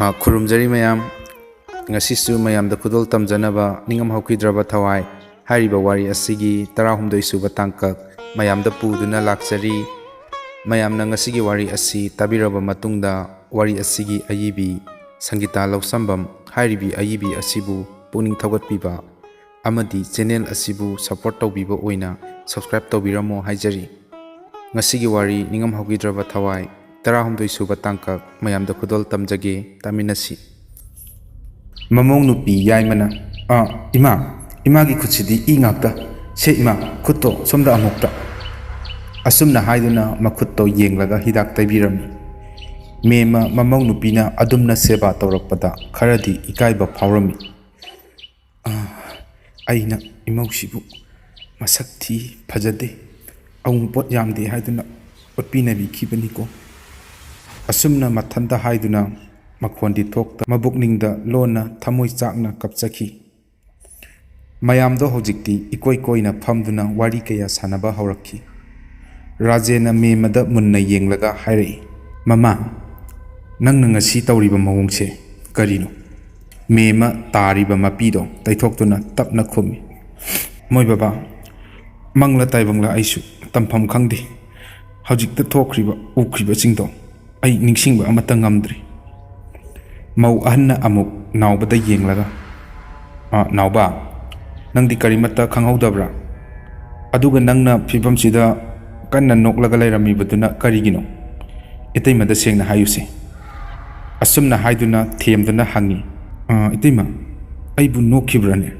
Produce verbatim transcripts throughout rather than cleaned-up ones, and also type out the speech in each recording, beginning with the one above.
ꯑ, ꯈꯨꯔꯨꯝꯖꯔꯤ ꯃꯌꯥꯝ꯫ ꯉꯁꯤꯁꯨ ꯃꯌꯥꯝꯗ ꯈꯨꯗꯣꯜ ꯇꯝꯖꯅꯕ ꯅꯤꯡꯉꯝ ꯍꯧꯈꯤꯗ꯭ꯔꯕ ꯊꯋꯥꯏ ꯍꯥꯏꯔꯤꯕ ꯋꯥꯔꯤ ꯑꯁꯤꯒꯤ ꯇꯔꯥꯍꯨꯝꯗꯣꯏ ꯁꯨꯕ ꯇꯥꯡꯀꯛ ꯃꯌꯥꯝꯗ ꯄꯨꯗꯨꯅ ꯂꯥꯛꯆꯔꯤ꯫ ꯃꯌꯥꯝꯅ ꯉꯁꯤꯒꯤ ꯋꯥꯔꯤ ꯑꯁꯤ ꯇꯥꯕꯤꯔꯕ ꯃꯇꯨꯡꯗ, ꯋꯥꯔꯤ ꯑꯁꯤꯒꯤ ꯑꯏꯕꯤ ꯁꯪꯒꯤꯇꯥ ꯂꯧꯁꯝꯕꯝ ꯍꯥꯏꯔꯤꯕꯤ ꯑꯏꯕꯤ ꯑꯁꯤꯕꯨ ꯄꯨꯛꯅꯤꯡ ꯊꯧꯒꯠꯄꯤꯕ ꯑꯃꯗꯤ ꯆꯦꯅꯦꯜ ꯑꯁꯤꯕꯨ ꯁꯄꯣꯔꯠ ꯇꯧꯕꯤꯕ ꯑꯣꯏꯅ ꯁꯕꯁꯀ꯭ꯔꯥꯏꯕ ꯇꯧꯕꯤꯔꯝꯃꯣ ꯍꯥꯏꯖꯔꯤ꯫ ꯉꯁꯤꯒꯤ ꯋꯥꯔꯤ ꯅꯤꯡꯉꯝ ꯍꯧꯈꯤꯗ꯭ꯔꯕ ꯊꯋꯥꯏ ꯇꯔꯥꯍꯨꯝꯗꯣꯏ ꯁꯨꯕ ꯇꯥꯡꯀꯛ ꯃꯌꯥꯝꯗ ꯈꯨꯗꯣꯜ ꯇꯝꯖꯒꯦ, ꯇꯥꯃꯤꯟꯅꯁꯤ꯫ ꯃꯃꯧ ꯅꯨꯄꯤ ꯌꯥꯏꯃꯅ, "ꯑꯥ, ꯏꯃꯥ, ꯏꯃꯥꯒꯤ ꯈꯨꯠꯁꯤꯗꯤ ꯏ ꯉꯥꯛꯇ꯫ ꯁꯦ ꯏꯃꯥ, ꯈꯨꯠꯇꯣ ꯁꯣꯝꯗ ꯑꯃꯨꯛꯇ"꯫ ꯑꯁꯨꯝꯅ ꯍꯥꯏꯗꯨꯅ ꯃꯈꯨꯠꯇꯣ ꯌꯦꯡꯂꯒ ꯍꯤꯗꯥꯛ ꯇꯩꯕꯤꯔꯝꯃꯤ꯫ ꯃꯦꯝꯃ ꯃꯃꯧ ꯅꯨꯄꯤꯅ ꯑꯗꯨꯝꯅ ꯁꯦꯕꯥ ꯇꯧꯔꯛꯄꯗ ꯈꯔꯗꯤ ꯏꯀꯥꯏꯕ ꯐꯥꯎꯔꯝꯃꯤ꯫ "ꯑꯥ, ꯑꯩꯅ ꯏꯃꯧꯁꯤꯕꯨ ꯃꯁꯛ ꯊꯤ, ꯐꯖꯗꯦ, ꯑꯎꯟꯄꯣꯠ ꯌꯥꯝꯗꯦ ꯍꯥꯏꯗꯨꯅ ꯑꯣꯠꯄꯤ ꯅꯩꯕꯤꯈꯤꯕꯅꯤꯀꯣ"꯫ ꯑꯁꯨꯝꯅ ꯃꯊꯟꯇ ꯍꯥꯏꯗꯨꯅ ꯃꯈꯣꯟꯗꯤ ꯊꯣꯛꯇ ꯃꯕꯨꯛꯅꯤꯡꯗ ꯂꯣꯟꯅ ꯊꯃꯣꯏ ꯆꯥꯛꯅ ꯀꯞꯆꯈꯤ꯫ ꯃꯌꯥꯝꯗꯣ ꯍꯧꯖꯤꯛꯇꯤ ꯏꯀꯣꯏ ꯀꯣꯏꯅ ꯐꯝꯗꯨꯅ ꯋꯥꯔꯤ ꯀꯌꯥ ꯁꯥꯟꯅꯕ ꯍꯧꯔꯛꯈꯤ꯫ ꯔꯥꯖꯦꯟꯅ ꯃꯦꯝꯃꯗ ꯃꯨꯟꯅ ꯌꯦꯡꯂꯒ ꯍꯥꯏꯔꯛꯏ, "ꯃꯃꯥ, ꯅꯪꯅ ꯉꯁꯤ ꯇꯧꯔꯤꯕ ꯃꯑꯣꯡꯁꯦ ꯀꯔꯤꯅꯣ?" ꯃꯦꯝꯃ ꯇꯥꯔꯤꯕ ꯃꯄꯤꯗꯣ ꯇꯩꯊꯣꯛꯇꯨꯅ ꯇꯞꯅ ꯈꯨꯝꯃꯤ, "ꯃꯣꯏ ꯕꯕꯥ, ꯃꯪꯂ ꯇꯥꯏꯕꯪꯂ ꯑꯩꯁꯨ ꯇꯝꯐꯝ ꯈꯪꯗꯦ꯫ ꯍꯧꯖꯤꯛꯇ ꯊꯣꯛꯈ꯭ꯔꯤꯕ, ꯎꯈ꯭ꯔꯤꯕꯁꯤꯡꯗꯣ ꯑꯩ ꯅꯤꯡꯁꯤꯡꯕ ꯑꯃꯠꯇ ꯉꯝꯗ꯭ꯔꯤ"꯫ ꯃꯧ ꯑꯍꯟꯅ ꯑꯃꯨꯛ ꯅꯥꯎꯕꯗ ꯌꯦꯡꯂꯒ, "ꯑ, ꯅꯥꯎꯕ, ꯅꯪꯗꯤ ꯀꯔꯤꯃꯠꯇ ꯈꯪꯍꯧꯗꯕ꯭ꯔꯥ? ꯑꯗꯨꯒ ꯅꯪꯅ ꯐꯤꯕꯝꯁꯤꯗ ꯀꯟꯅ ꯅꯣꯛꯂꯒ ꯂꯩꯔꯝꯃꯤꯕꯗꯨꯅ ꯀꯔꯤꯒꯤꯅꯣ? ꯏꯇꯩꯃꯗ ꯁꯦꯡꯅ ꯍꯥꯏꯌꯨꯁꯦ"꯫ ꯑꯁꯨꯝꯅ ꯍꯥꯏꯗꯨꯅ ꯊꯦꯝꯗꯨꯅ ꯍꯪꯉꯤ, "ꯑ, ꯏꯇꯩꯃ, ꯑꯩꯕꯨ ꯅꯣꯛꯈꯤꯕ꯭ꯔꯥꯅꯦ?"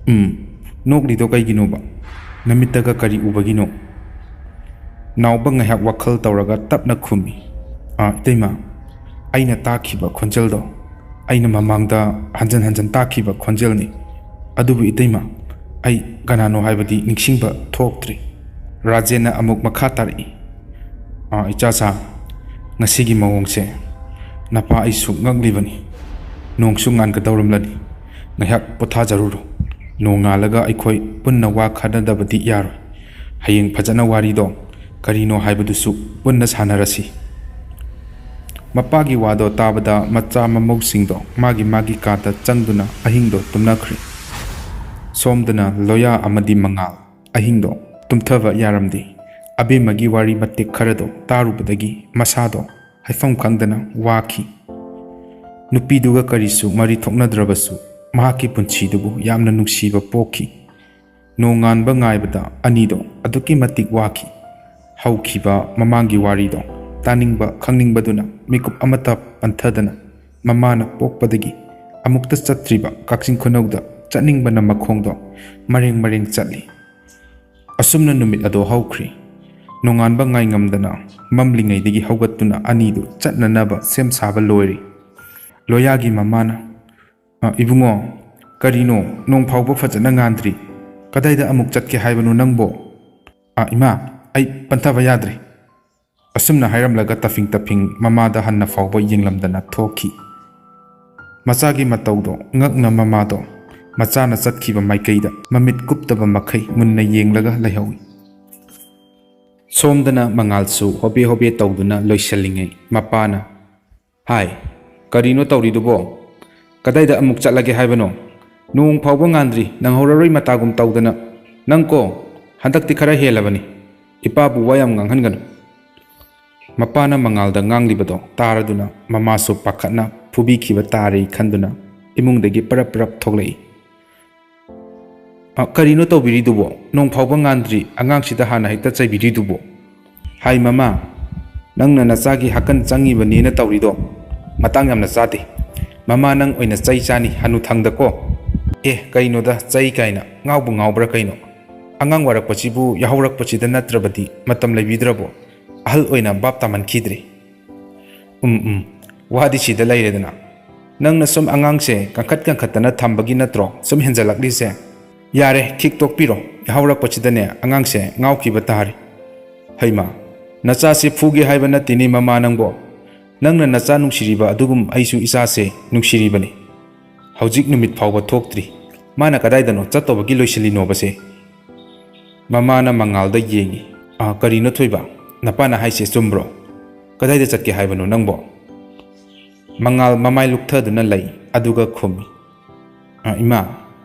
"ꯎꯝ, ꯅꯣꯛꯂꯤꯗꯣ ꯀꯩꯒꯤꯅꯣꯕ? ꯅꯃꯤꯠꯇꯒ ꯀꯔꯤ ꯎꯕꯒꯤꯅꯣ?" ꯅꯥꯎꯕ ꯉꯥꯏꯍꯥꯛ ꯋꯥꯈꯜ ꯇꯧꯔꯒ ꯇꯞꯅ ꯈꯨꯝꯃꯤ, "ꯑ, ꯏꯇꯩꯃ, ꯑꯩꯅ ꯇꯥꯈꯤꯕ ꯈꯣꯟꯖꯦꯜꯗꯣ, ꯑꯩꯅ ꯃꯃꯥꯡꯗ ꯍꯟꯖꯟ ꯍꯟꯖꯟ ꯇꯥꯈꯤꯕ ꯈꯣꯟꯖꯦꯜꯅꯤ꯫ ꯑꯗꯨꯕꯨ ꯏꯇꯩꯃ, ꯑꯩ ꯀꯅꯥꯅꯣ ꯍꯥꯏꯕꯗꯤ ꯅꯤꯡꯁꯤꯡꯕ ꯊꯣꯛꯇ꯭ꯔꯤ"꯫ ꯔꯥꯖꯦꯟꯅ ꯑꯃꯨꯛ ꯃꯈꯥ ꯇꯥꯔꯛꯏ, "ꯑ, ꯏꯆꯥꯁꯥ, ꯉꯁꯤꯒꯤ ꯃꯑꯣꯡꯁꯦ ꯅꯄꯥ ꯑꯩꯁꯨ ꯉꯛꯂꯤꯕꯅꯤ꯫ ꯅꯣꯡꯁꯨ ꯉꯥꯟꯒꯗꯧꯔꯝꯂꯅꯤ꯫ ꯉꯥꯏꯍꯥꯛ ꯄꯣꯊꯥꯖꯔꯨꯔꯣ꯫ ꯅꯣꯡꯉꯥꯜꯂꯒ ꯑꯩꯈꯣꯏ ꯄꯨꯟꯅ ꯋꯥ ꯈꯟꯅꯗꯕꯗꯤ ꯌꯥꯔꯣꯏ꯫ ꯍꯌꯦꯡ ꯐꯖꯅ ꯋꯥꯔꯤꯗꯣ ꯀꯔꯤꯅꯣ ꯍꯥꯏꯕꯗꯨꯁꯨ ꯄꯨꯟꯅ ꯁꯥꯟꯅꯔꯁꯤ"꯫ ꯃꯄꯥꯒꯤ ꯋꯥꯗꯣ ꯇꯥꯕꯗ ꯃꯆꯥ ꯃꯃꯧꯁꯤꯡꯗꯣ ꯃꯥꯒꯤ ꯃꯥꯒꯤ ꯀꯥꯗ ꯆꯪꯗꯨꯅ ꯑꯍꯤꯡꯗꯣ ꯇꯨꯝꯅꯈ꯭ꯔꯦ꯫ ꯁꯣꯝꯗꯅ ꯂꯣꯌꯥ ꯑꯃꯗꯤ ꯃꯉꯥꯜ ꯑꯍꯤꯡꯗꯣ ꯇꯨꯝꯊꯕ ꯌꯥꯔꯝꯗꯦ꯫ ꯑꯕꯦꯝꯃꯒꯤ ꯋꯥꯔꯤ ꯃꯇꯦꯛ ꯈꯔꯗꯣ ꯇꯥꯔꯨꯕꯗꯒꯤ ꯃꯁꯥꯗꯣ ꯍꯥꯏꯐꯝ ꯈꯪꯗꯅ ꯋꯥꯈꯤ꯫ ꯅꯨꯄꯤꯗꯨꯒ ꯀꯔꯤꯁꯨ ꯃꯔꯤ ꯊꯣꯛꯅꯗ꯭ꯔꯕꯁꯨ ꯃꯍꯥꯛꯀꯤ ꯄꯨꯟꯁꯤꯗꯨꯕꯨ ꯌꯥꯝꯅ ꯅꯨꯡꯁꯤꯕ ꯄꯣꯛꯈꯤ꯫ ꯅꯣꯡꯉꯥꯟꯕ ꯉꯥꯏꯕꯗ ꯑꯅꯤꯗꯣ ꯑꯗꯨꯛꯀꯤ ꯃꯇꯤꯛ ꯋꯥꯈꯤ꯫ ꯍꯧꯈꯤꯕ ꯃꯃꯥꯡꯒꯤ ꯋꯥꯔꯤꯗꯣ ꯇꯥꯅꯤꯡꯕ ꯈꯪꯅꯤꯡꯕꯗꯨꯅ ꯃꯤꯀꯨꯞ ꯑꯃꯠꯇ ꯄꯟꯊꯗꯅ ꯃꯃꯥꯅ ꯄꯣꯛꯄꯗꯒꯤ ꯑꯃꯨꯛꯇ ꯆꯠꯇ꯭ꯔꯤꯕ ꯀꯛꯆꯤꯡ ꯈꯨꯅꯧꯗ ꯆꯠꯅꯤꯡꯕꯅ ꯃꯈꯣꯡꯗꯣ ꯃꯔꯦꯡ ꯃꯔꯦꯡ ꯆꯠꯂꯤ꯫ ꯑꯁꯨꯝꯅ ꯅꯨꯃꯤꯠ ꯑꯗꯣ ꯍꯧꯈ꯭ꯔꯤ꯫ ꯅꯣꯡꯉꯥꯟꯕ ꯉꯥꯏꯉꯝꯗꯅ ꯃꯝꯂꯤꯉꯩꯗꯒꯤ ꯍꯧꯒꯠꯇꯨꯅ ꯑꯅꯤꯗꯨ ꯆꯠꯅꯅꯕ ꯁꯦꯝ ꯁꯥꯕ ꯂꯣꯏꯔꯤ꯫ ꯂꯣꯌꯥꯒꯤ ꯃꯃꯥꯅ, "ꯑ, ꯏꯕꯨꯡꯉꯣ, ꯀꯔꯤꯅꯣ, ꯅꯣꯡ ꯐꯥꯎꯕ ꯐꯖꯅ ꯉꯥꯟꯗ꯭ꯔꯤ? ꯀꯗꯥꯏꯗ ꯑꯃꯨꯛ ꯆꯠꯀꯦ ꯍꯥꯏꯕꯅꯣ ꯅꯪꯕꯣ?" "ꯑ, ꯏꯃꯥ, ꯑꯩ ꯄꯟꯊꯕ ꯌꯥꯗ꯭ꯔꯦ꯫" ꯑꯁꯨꯝꯅ ꯍꯥꯏꯔꯝꯂꯒ ꯇꯐꯤꯡ ꯇꯐꯤꯡ ꯃꯃꯥꯗ ꯍꯟꯅ ꯐꯥꯎꯕ ꯌꯦꯡꯂꯝꯗꯅ ꯊꯣꯛꯈꯤ꯫ ꯃꯆꯥꯒꯤ ꯃꯇꯧꯗꯣ ꯉꯛꯅ ꯃꯃꯥꯗꯣ ꯃꯆꯥꯅ ꯆꯠꯈꯤꯕ ꯃꯥꯏꯀꯩꯗ ꯃꯃꯤꯠ ꯀꯨꯞꯇꯕ ꯃꯈꯩ ꯃꯨꯟꯅ ꯌꯦꯡꯂꯒ ꯂꯩꯍꯧꯏ꯫ ꯁꯣꯝꯗꯅ ꯃꯉꯥꯜꯁꯨ ꯍꯣꯕꯦ ꯍꯣꯕꯦ ꯇꯧꯗꯨꯅ ꯂꯣꯏꯁꯤꯜꯂꯤꯉꯩ ꯃꯄꯥꯅ, "ꯍꯥꯏ, ꯀꯔꯤꯅꯣ ꯇꯧꯔꯤꯗꯨꯕꯣ? ꯀꯗꯥꯏꯗ ꯑꯃꯨꯛ ꯆꯠꯂꯒꯦ ꯍꯥꯏꯕꯅꯣ? ꯅꯣꯡ ꯐꯥꯎꯕ ꯉꯥꯟꯗ꯭ꯔꯤ, ꯅꯪꯍꯧꯔꯔꯣꯏ ꯃꯇꯥꯒꯨꯝ ꯇꯧꯗꯅ꯫ ꯅꯪꯀꯣ, ꯍꯟꯗꯛꯇꯤ ꯈꯔ ꯍꯦꯜꯂꯕꯅꯤ꯫ ꯏꯄꯥꯕꯨ ꯋꯥ ꯌꯥꯝ ꯉꯥꯡꯍꯟꯒꯅꯨ꯫" ꯃꯄꯥꯅ ꯃꯉꯥꯜꯗ ꯉꯥꯡꯂꯤꯕꯗꯣ ꯇꯥꯔꯗꯨꯅ ꯃꯃꯥꯁꯨ ꯄꯥꯈꯠꯅ ꯐꯨꯕꯤꯈꯤꯕ ꯇꯥꯔꯦ ꯈꯟꯗꯨꯅ ꯏꯃꯨꯡꯗꯒꯤ ꯄꯔꯞ ꯄꯔꯞ ꯊꯣꯛꯂꯛꯏ꯫ "ꯑ, ꯀꯔꯤꯅꯣ ꯇꯧꯕꯤꯔꯤꯗꯨꯕꯣ? ꯅꯣꯡ ꯐꯥꯎꯕ ꯉꯥꯟꯗ꯭ꯔꯤ, ꯑꯉꯥꯡꯁꯤꯗ ꯍꯥꯟꯅ ꯍꯦꯛꯇ ꯆꯩꯕꯤꯔꯤꯗꯨꯕꯣ?" "ꯍꯥꯏ ꯃꯃꯥ, ꯅꯪꯅ ꯅꯆꯥꯒꯤ ꯍꯥꯀꯟ ꯆꯪꯉꯤꯕꯅꯦꯅ ꯇꯧꯔꯤꯗꯣ ꯃꯇꯥꯡ ꯌꯥꯝꯅ ꯆꯥꯗꯦ꯫ ꯃꯃꯥ ꯅꯪ ꯑꯣꯏꯅ ꯆꯩ ꯆꯥꯅꯤ ꯍꯅꯨꯊꯪꯗꯀꯣ꯫ ꯑꯦ, ꯀꯩꯅꯣꯗ ꯆꯩ ꯀꯥꯏꯅ, ꯉꯥꯎꯕꯨ ꯉꯥꯎꯕ꯭ꯔꯥ ꯀꯩꯅꯣ? ꯑꯉꯥꯡ ꯋꯥꯔꯛꯄꯁꯤꯕꯨ ꯌꯥꯍꯧꯔꯛꯄꯁꯤꯗ ꯅꯠꯇ꯭ꯔꯕꯗꯤ ꯃꯇꯝ ꯂꯩꯕꯤꯗ꯭ꯔꯕꯣ? ꯑꯍꯜ ꯑꯣꯏꯅ ꯚꯥꯞ ꯇꯥꯃꯟꯈꯤꯗ꯭ꯔꯦ꯫" "ꯎꯝ, ꯎꯝ, ꯋꯥꯗꯤ ꯁꯤꯗ ꯂꯩꯔꯦꯗꯅ꯫ ꯅꯪꯅ ꯁꯨꯝ ꯑꯉꯥꯡꯁꯦ ꯀꯟꯈꯠ ꯀꯟꯈꯠꯇꯅ ꯊꯝꯕꯒꯤ ꯅꯠꯇ꯭ꯔꯣ ꯁꯨꯝ ꯍꯦꯟꯖꯜꯂꯛꯂꯤꯁꯦ? ꯌꯥꯔꯦ, ꯈꯤꯛ ꯇꯣꯛꯄꯤꯔꯣ꯫ ꯌꯥꯍꯧꯔꯛꯄꯁꯤꯗꯅꯦ ꯑꯉꯥꯡꯁꯦ ꯉꯥꯎꯈꯤꯕ ꯇꯥꯔꯦ꯫" "ꯍꯩꯃꯥ, ꯅꯆꯥꯁꯤ ꯐꯨꯒꯦ ꯍꯥꯏꯕ ꯅꯠꯇꯦꯅꯦ ꯃꯃꯥ ꯅꯪꯕꯣ꯫ ꯅꯪꯅ ꯅꯆꯥ ꯅꯨꯡꯁꯤꯔꯤꯕ ꯑꯗꯨꯒꯨꯝ ꯑꯩꯁꯨ ꯏꯆꯥꯁꯦ ꯅꯨꯡꯁꯤꯔꯤꯕꯅꯤ꯫ ꯍꯧꯖꯤꯛ ꯅꯨꯃꯤꯠ ꯐꯥꯎꯕ ꯊꯣꯛꯇ꯭ꯔꯤ꯫ ꯃꯥꯅ ꯀꯗꯥꯏꯗꯅꯣ ꯆꯠꯇꯧꯕꯒꯤ ꯂꯣꯏꯁꯤꯜꯂꯤꯅꯣꯕꯁꯦ?" ꯃꯃꯥꯅ ꯃꯉꯥꯜꯗ ꯌꯦꯡꯉꯤ꯫ "ꯑ, ꯀꯔꯤꯅꯣ ꯊꯣꯏꯕ? ꯅꯄꯥꯅ ꯍꯥꯏꯁꯦ ꯆꯨꯝꯕ꯭ꯔꯣ? ꯀꯗꯥꯏꯗ ꯆꯠꯀꯦ ꯍꯥꯏꯕꯅꯣ ꯅꯪꯕꯣ?" ꯃꯉꯥꯜ ꯃꯃꯥꯏ ꯂꯨꯛꯊꯗꯨꯅ ꯂꯩ, ꯑꯗꯨꯒ ꯈꯨꯝꯃꯤ, "ꯑ, ꯏꯃꯥ,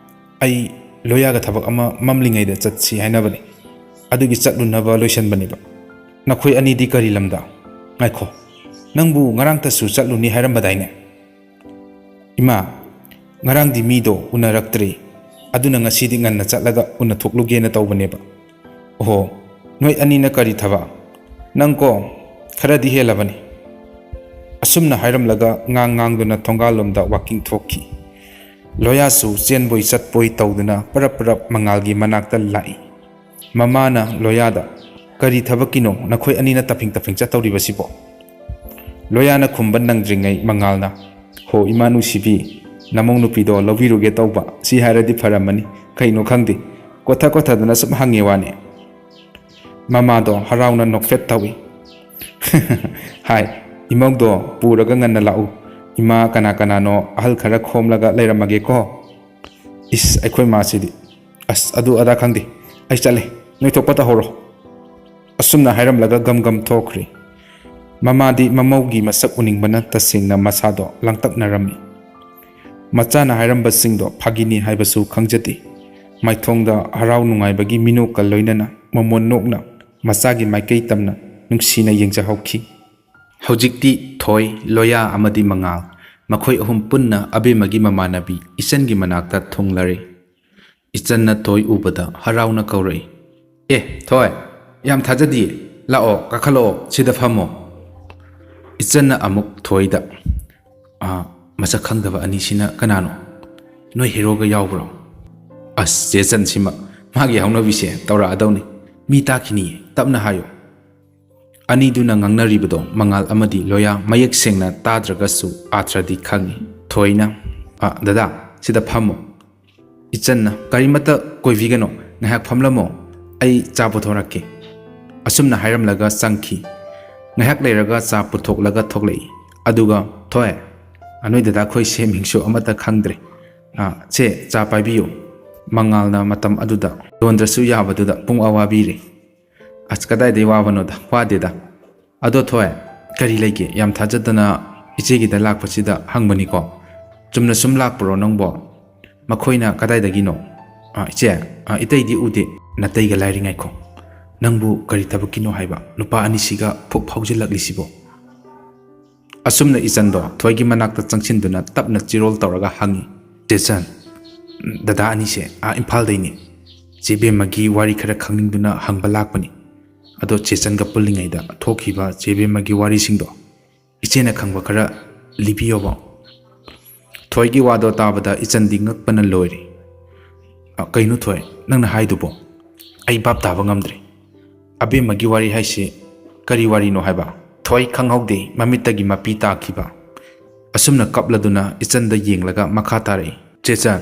ꯑꯩ ꯂꯣꯌꯥꯒ ꯊꯕꯛ ꯑꯃ ꯃꯝꯂꯤꯉꯩꯗ ꯆꯠꯁꯤ ꯍꯥꯏꯅꯕꯅꯤ꯫ ꯑꯗꯨꯒꯤ ꯆꯠꯂꯨꯅꯕ ꯂꯣꯏꯁꯟꯕꯅꯦꯕ꯫ ꯅꯈꯣꯏ ꯑꯅꯤꯗꯤ ꯀꯔꯤ ꯂꯝꯗ? ꯉꯥꯏꯈꯣ, ꯅꯪꯕꯨ ꯉꯔꯥꯡꯇꯁꯨ ꯆꯠꯂꯨꯅꯤ ꯍꯥꯏꯔꯝꯕꯗꯥꯏꯅꯦ?" "ꯏꯃꯥ, ꯉꯔꯥꯡꯗꯤ ꯃꯤꯗꯣ ꯎꯅꯔꯛꯇ꯭ꯔꯦ, ꯑꯗꯨꯅ ꯉꯁꯤꯗꯤ ꯉꯟꯅ ꯆꯠꯂꯒ ꯎꯅꯊꯣꯛꯂꯨꯒꯦꯅ ꯇꯧꯕꯅꯦꯕ꯫" "ꯑꯣꯍꯣ, ꯅꯣꯏ ꯑꯅꯤꯅ ꯀꯔꯤ ꯊꯕꯛ? ꯅꯪꯀꯣ, ꯈꯔꯗꯤ ꯍꯦꯜꯂꯕꯅꯤ꯫" ꯑꯁꯨꯝꯅ ꯍꯥꯏꯔꯝꯂꯒ ꯉꯥꯡ ꯉꯥꯡꯗꯨꯅ ꯊꯣꯡꯒꯥꯜꯂꯣꯝꯗ ꯋꯥꯀꯤꯡ ꯊꯣꯛꯈꯤ꯫ ꯂꯣꯌꯥꯁꯨ ꯆꯦꯟꯕꯣꯏ ꯆꯠꯄꯣꯏ ꯇꯧꯗꯨꯅ ꯄꯔꯞ ꯄꯔꯞ ꯃꯉꯥꯜꯒꯤ ꯃꯅꯥꯛꯇ ꯂꯥꯛꯏ꯫ ꯃꯃꯥꯅ ꯂꯣꯌꯥꯗ, "ꯀꯔꯤ ꯊꯕꯛꯀꯤꯅꯣ ꯅꯈꯣꯏ ꯑꯅꯤꯅ ꯇꯞꯐꯤꯡ ꯇꯞꯐꯤꯡ ꯆꯠꯇꯧꯔꯤꯕꯁꯤꯕꯣ?" ꯂꯣꯌꯥꯅ ꯈꯨꯝꯕ ꯅꯪꯗ꯭ꯔꯤꯉꯩ ꯃꯉꯥꯜꯅ, "ꯍꯣ, ꯏꯃꯥ ꯅꯨꯡꯁꯤꯕꯤ, ꯅꯃꯧ ꯅꯨꯄꯤꯗꯣ ꯂꯧꯕꯤꯔꯨꯒꯦ ꯇꯧꯕ, ꯁꯤ ꯍꯥꯏꯔꯗꯤ ꯐꯔꯝꯃꯅꯤ꯫ ꯀꯩꯅꯣ ꯈꯪꯗꯦ, ꯀꯣꯊ ꯀꯣꯊꯗꯅ ꯁꯨꯝ ꯍꯪꯉꯦ ꯋꯥꯅꯦ꯫" ꯃꯃꯥꯗꯣ ꯍꯔꯥꯎꯅ ꯅꯣꯛꯐꯦꯠ ꯇꯧꯏ꯫ "ꯍꯥꯏ, ꯏꯃꯧꯗꯣ ꯄꯨꯔꯒ ꯉꯟꯅ ꯂꯥꯛꯎ꯫ ꯏꯃꯥ ꯀꯅꯥ ꯀꯅꯥꯅꯣ ꯑꯍꯜ ꯈꯔ ꯈꯣꯝꯂꯒ ꯂꯩꯔꯝꯃꯒꯦꯀꯣ꯫" "ꯏꯁ, ꯑꯩꯈꯣꯏ ꯃꯥꯁꯤꯗꯤ꯫ ꯑꯁ, ꯑꯗꯨ ꯑꯗꯥ ꯈꯪꯗꯦ꯫ ꯑꯩ ꯆꯠꯂꯦ꯫ ꯅꯣꯏ ꯊꯣꯛꯄ ꯇꯧꯍꯧꯔꯣ꯫" ꯑꯁꯨꯝꯅ ꯍꯥꯏꯔꯝꯂꯒ ꯒꯝ ꯒꯝ ꯊꯣꯛꯈ꯭ꯔꯦ꯫ ꯃꯃꯥꯗꯤ ꯃꯃꯧꯒꯤ ꯃꯁꯛ ꯎꯅꯤꯡꯕꯅ ꯇꯁꯦꯡꯅ ꯃꯁꯥꯗꯣ ꯂꯥꯡꯇꯛꯅꯔꯝꯃꯤ꯫ ꯃꯆꯥꯅ ꯍꯥꯏꯔꯝꯕꯁꯤꯡꯗꯣ ꯐꯥꯒꯤꯅꯤ ꯍꯥꯏꯕꯁꯨ ꯈꯪꯖꯗꯦ꯫ ꯃꯥꯏꯊꯣꯡꯗ ꯍꯔꯥꯎ ꯅꯨꯡꯉꯥꯏꯕꯒꯤ ꯃꯤꯅꯣꯛꯀ ꯂꯣꯏꯅꯅ ꯃꯃꯣꯟ ꯅꯣꯛꯅ ꯃꯆꯥꯒꯤ ꯃꯥꯏꯀꯩ ꯇꯝꯅ ꯅꯨꯡꯁꯤꯅ ꯌꯦꯡꯖꯍꯧꯈꯤ꯫ ꯍꯧꯖꯤꯛꯇꯤ ꯊꯣꯏ, ꯂꯣꯌꯥ ꯑꯃꯗꯤ ꯃꯉꯥꯜ, ꯃꯈꯣꯏ ꯑꯍꯨꯝ ꯄꯨꯟꯅ ꯑꯕꯦꯝꯃꯒꯤ ꯃꯃꯥꯟꯅꯕꯤ ꯏꯆꯟꯒꯤ ꯃꯅꯥꯛꯇ ꯊꯨꯡꯂꯔꯦ꯫ ꯏꯆꯟꯅ ꯊꯣꯏ ꯎꯕꯗ ꯍꯔꯥꯎꯅ ꯀꯧꯔꯛꯏ, "ꯑꯦ, ꯊꯣꯏ, ꯌꯥꯝ ꯊꯥꯖꯗꯤꯌꯦ꯫ ꯂꯥꯛꯑꯣ, ꯀꯥꯈꯠꯂꯛꯑꯣ, ꯁꯤꯗ ꯐꯝꯃꯣ꯫" ꯏꯆꯟꯅ ꯑꯃꯨꯛ ꯊꯣꯏꯗ, "ꯑꯥ, ꯃꯁꯛ ꯈꯪꯗꯕ ꯑꯅꯤꯁꯤꯅ ꯀꯅꯥꯅꯣ? ꯅꯣꯏ ꯍꯦꯔꯣꯒ ꯌꯥꯎꯕ꯭ꯔꯣ?" "ꯑꯁ, ꯆꯦ ꯆꯟꯁꯤꯃ ꯃꯥꯒꯤ ꯍꯧꯅꯕꯤꯁꯦ ꯇꯧꯔꯛꯑꯗꯧꯅꯤ꯫ ꯃꯤ ꯇꯥꯈꯤꯅꯤꯌꯦ, ꯇꯞꯅ ꯍꯥꯏꯌꯨ꯫" ꯑꯅꯤꯗꯨꯅ ꯉꯥꯡꯅꯔꯤꯕꯗꯣ ꯃꯉꯥꯜ ꯑꯃꯗꯤ ꯂꯣꯌꯥ ꯃꯌꯦꯛ ꯁꯦꯡꯅ ꯇꯥꯗ꯭ꯔꯒꯁꯨ ꯑꯥꯊ꯭ꯔꯗꯤ ꯈꯪꯉꯤ꯫ ꯊꯣꯏꯅ, "ꯑ, ꯗꯗꯥ, ꯁꯤꯗ ꯐꯝꯃꯣ꯫" ꯏꯆꯟꯅ, "ꯀꯔꯤꯃꯠꯇ ꯀꯣꯏꯕꯤꯒꯅꯣ, ꯉꯥꯏꯍꯥꯛ ꯐꯝꯂꯝꯃꯣ, ꯑꯩ ꯆꯥ ꯄꯨꯊꯣꯔꯛꯀꯦ꯫" ꯑꯁꯨꯝꯅ ꯍꯥꯏꯔꯝꯂꯒ ꯆꯪꯈꯤ꯫ ꯉꯥꯏꯍꯥꯛ ꯂꯩꯔꯒ ꯆꯥ ꯄꯨꯊꯣꯛꯂꯒ ꯊꯣꯛꯂꯛꯏ꯫ ꯑꯗꯨꯒ, "ꯊꯣꯏ, ꯑ, ꯅꯣꯏ ꯗꯗꯥ ꯈꯣꯏꯁꯦ ꯃꯤꯡꯁꯨ ꯑꯃꯠꯇ ꯈꯪꯗ꯭ꯔꯦ꯫ ꯑ, ꯁꯦ, ꯆꯥ ꯄꯥꯏꯕꯤꯌꯨ꯫ ꯃꯉꯥꯜꯅ ꯃꯇꯝ ꯑꯗꯨꯗ ꯌꯣꯟꯗ꯭ꯔꯁꯨ ꯌꯥꯕꯗꯨꯗ ꯄꯨꯡ ꯑꯋꯥ ꯄꯤꯔꯦ꯫" "ꯑꯁ, ꯀꯗꯥꯏꯗꯩ ꯋꯥꯕꯅꯣꯗ, ꯋꯥꯗꯦꯗ꯫ ꯑꯗꯣ ꯊꯣꯏ, ꯀꯔꯤ ꯂꯩꯒꯦ? ꯌꯥꯝ ꯊꯥꯖꯗꯅ ꯏꯆꯦꯒꯤꯗ ꯂꯥꯛꯄꯁꯤꯗ ꯍꯪꯕꯅꯤꯀꯣ꯫ "ꯆꯨꯝꯅ ꯁꯨꯝ ꯂꯥꯛꯄ꯭ꯔꯣ ꯅꯪꯕꯣ? ꯃꯈꯣꯏꯅ ꯀꯗꯥꯏꯗꯒꯤꯅꯣ?" "ꯑ, ꯏꯆꯦ, ꯑ, ꯏꯇꯩꯗꯤ ꯎꯗꯦ꯫ ꯅꯇꯩꯒ ꯂꯥꯏꯔꯤ, ꯉꯥꯏꯈꯣ꯫ ꯅꯪꯕꯨ ꯀꯔꯤ ꯊꯕꯛꯀꯤꯅꯣ ꯍꯥꯏꯕ ꯅꯨꯄꯥ ꯑꯅꯤꯁꯤꯒ ꯐꯨꯛ ꯐꯥꯎꯖꯤꯜꯂꯛꯂꯤꯁꯤꯕꯣ?" ꯑꯁꯨꯝꯅ ꯏꯆꯟꯗꯣ ꯊꯣꯏꯒꯤ ꯃꯅꯥꯛꯇ ꯆꯪꯁꯤꯟꯗꯨꯅ ꯇꯞꯅ ꯆꯤꯔꯣꯜ ꯇꯧꯔꯒ ꯍꯪꯉꯤ꯫ "ꯆꯦꯆꯟ, ꯗꯗꯥ ꯑꯅꯤꯁꯦ ꯑꯥ ꯏꯝꯐꯥꯜꯗꯩꯅꯤ꯫ ꯆꯦ ꯕꯦꯝꯃꯒꯤ ꯋꯥꯔꯤ ꯈꯔ ꯈꯪꯅꯤꯡꯗꯨꯅ ꯍꯪꯕ ꯂꯥꯛꯄꯅꯤ꯫ ꯑꯗꯣ ꯆꯦꯆꯟꯒ ꯄꯨꯜꯂꯤꯉꯩꯗ ꯊꯣꯛꯈꯤꯕ ꯆꯦ ꯕꯦꯝꯃꯒꯤ ꯋꯥꯔꯤꯁꯤꯡꯗꯣ ꯏꯆꯦꯅ ꯈꯪꯕ ꯈꯔ ꯂꯤꯕꯤꯌꯣꯕ꯫" ꯊꯣꯏꯒꯤ ꯋꯥꯗꯣ ꯇꯥꯕꯗ ꯏꯆꯟꯗꯤ ꯉꯛꯄꯅ ꯂꯣꯏꯔꯦ꯫ "ꯑ, ꯀꯩꯅꯣ ꯊꯣꯏ, ꯅꯪꯅ ꯍꯥꯏꯗꯨꯕꯣ? ꯑꯩ ꯚꯥꯞ ꯇꯥꯕ ꯉꯝꯗ꯭ꯔꯦ꯫ ꯑꯕꯦꯝꯃꯒꯤ ꯋꯥꯔꯤ ꯍꯥꯏꯁꯤ ꯀꯔꯤ ꯋꯥꯔꯤꯅꯣ ꯍꯥꯏꯕ?" ꯊꯣꯏ ꯈꯪꯍꯧꯗꯦ ꯃꯃꯤꯠꯇꯒꯤ ꯃꯄꯤ ꯇꯥꯈꯤꯕ꯫ ꯑꯁꯨꯝꯅ ꯀꯞꯂꯗꯨꯅ ꯏꯆꯟꯗ ꯌꯦꯡꯂꯒ ꯃꯈꯥ ꯇꯥꯔꯛꯏ꯫ "ꯆꯦꯆꯟ,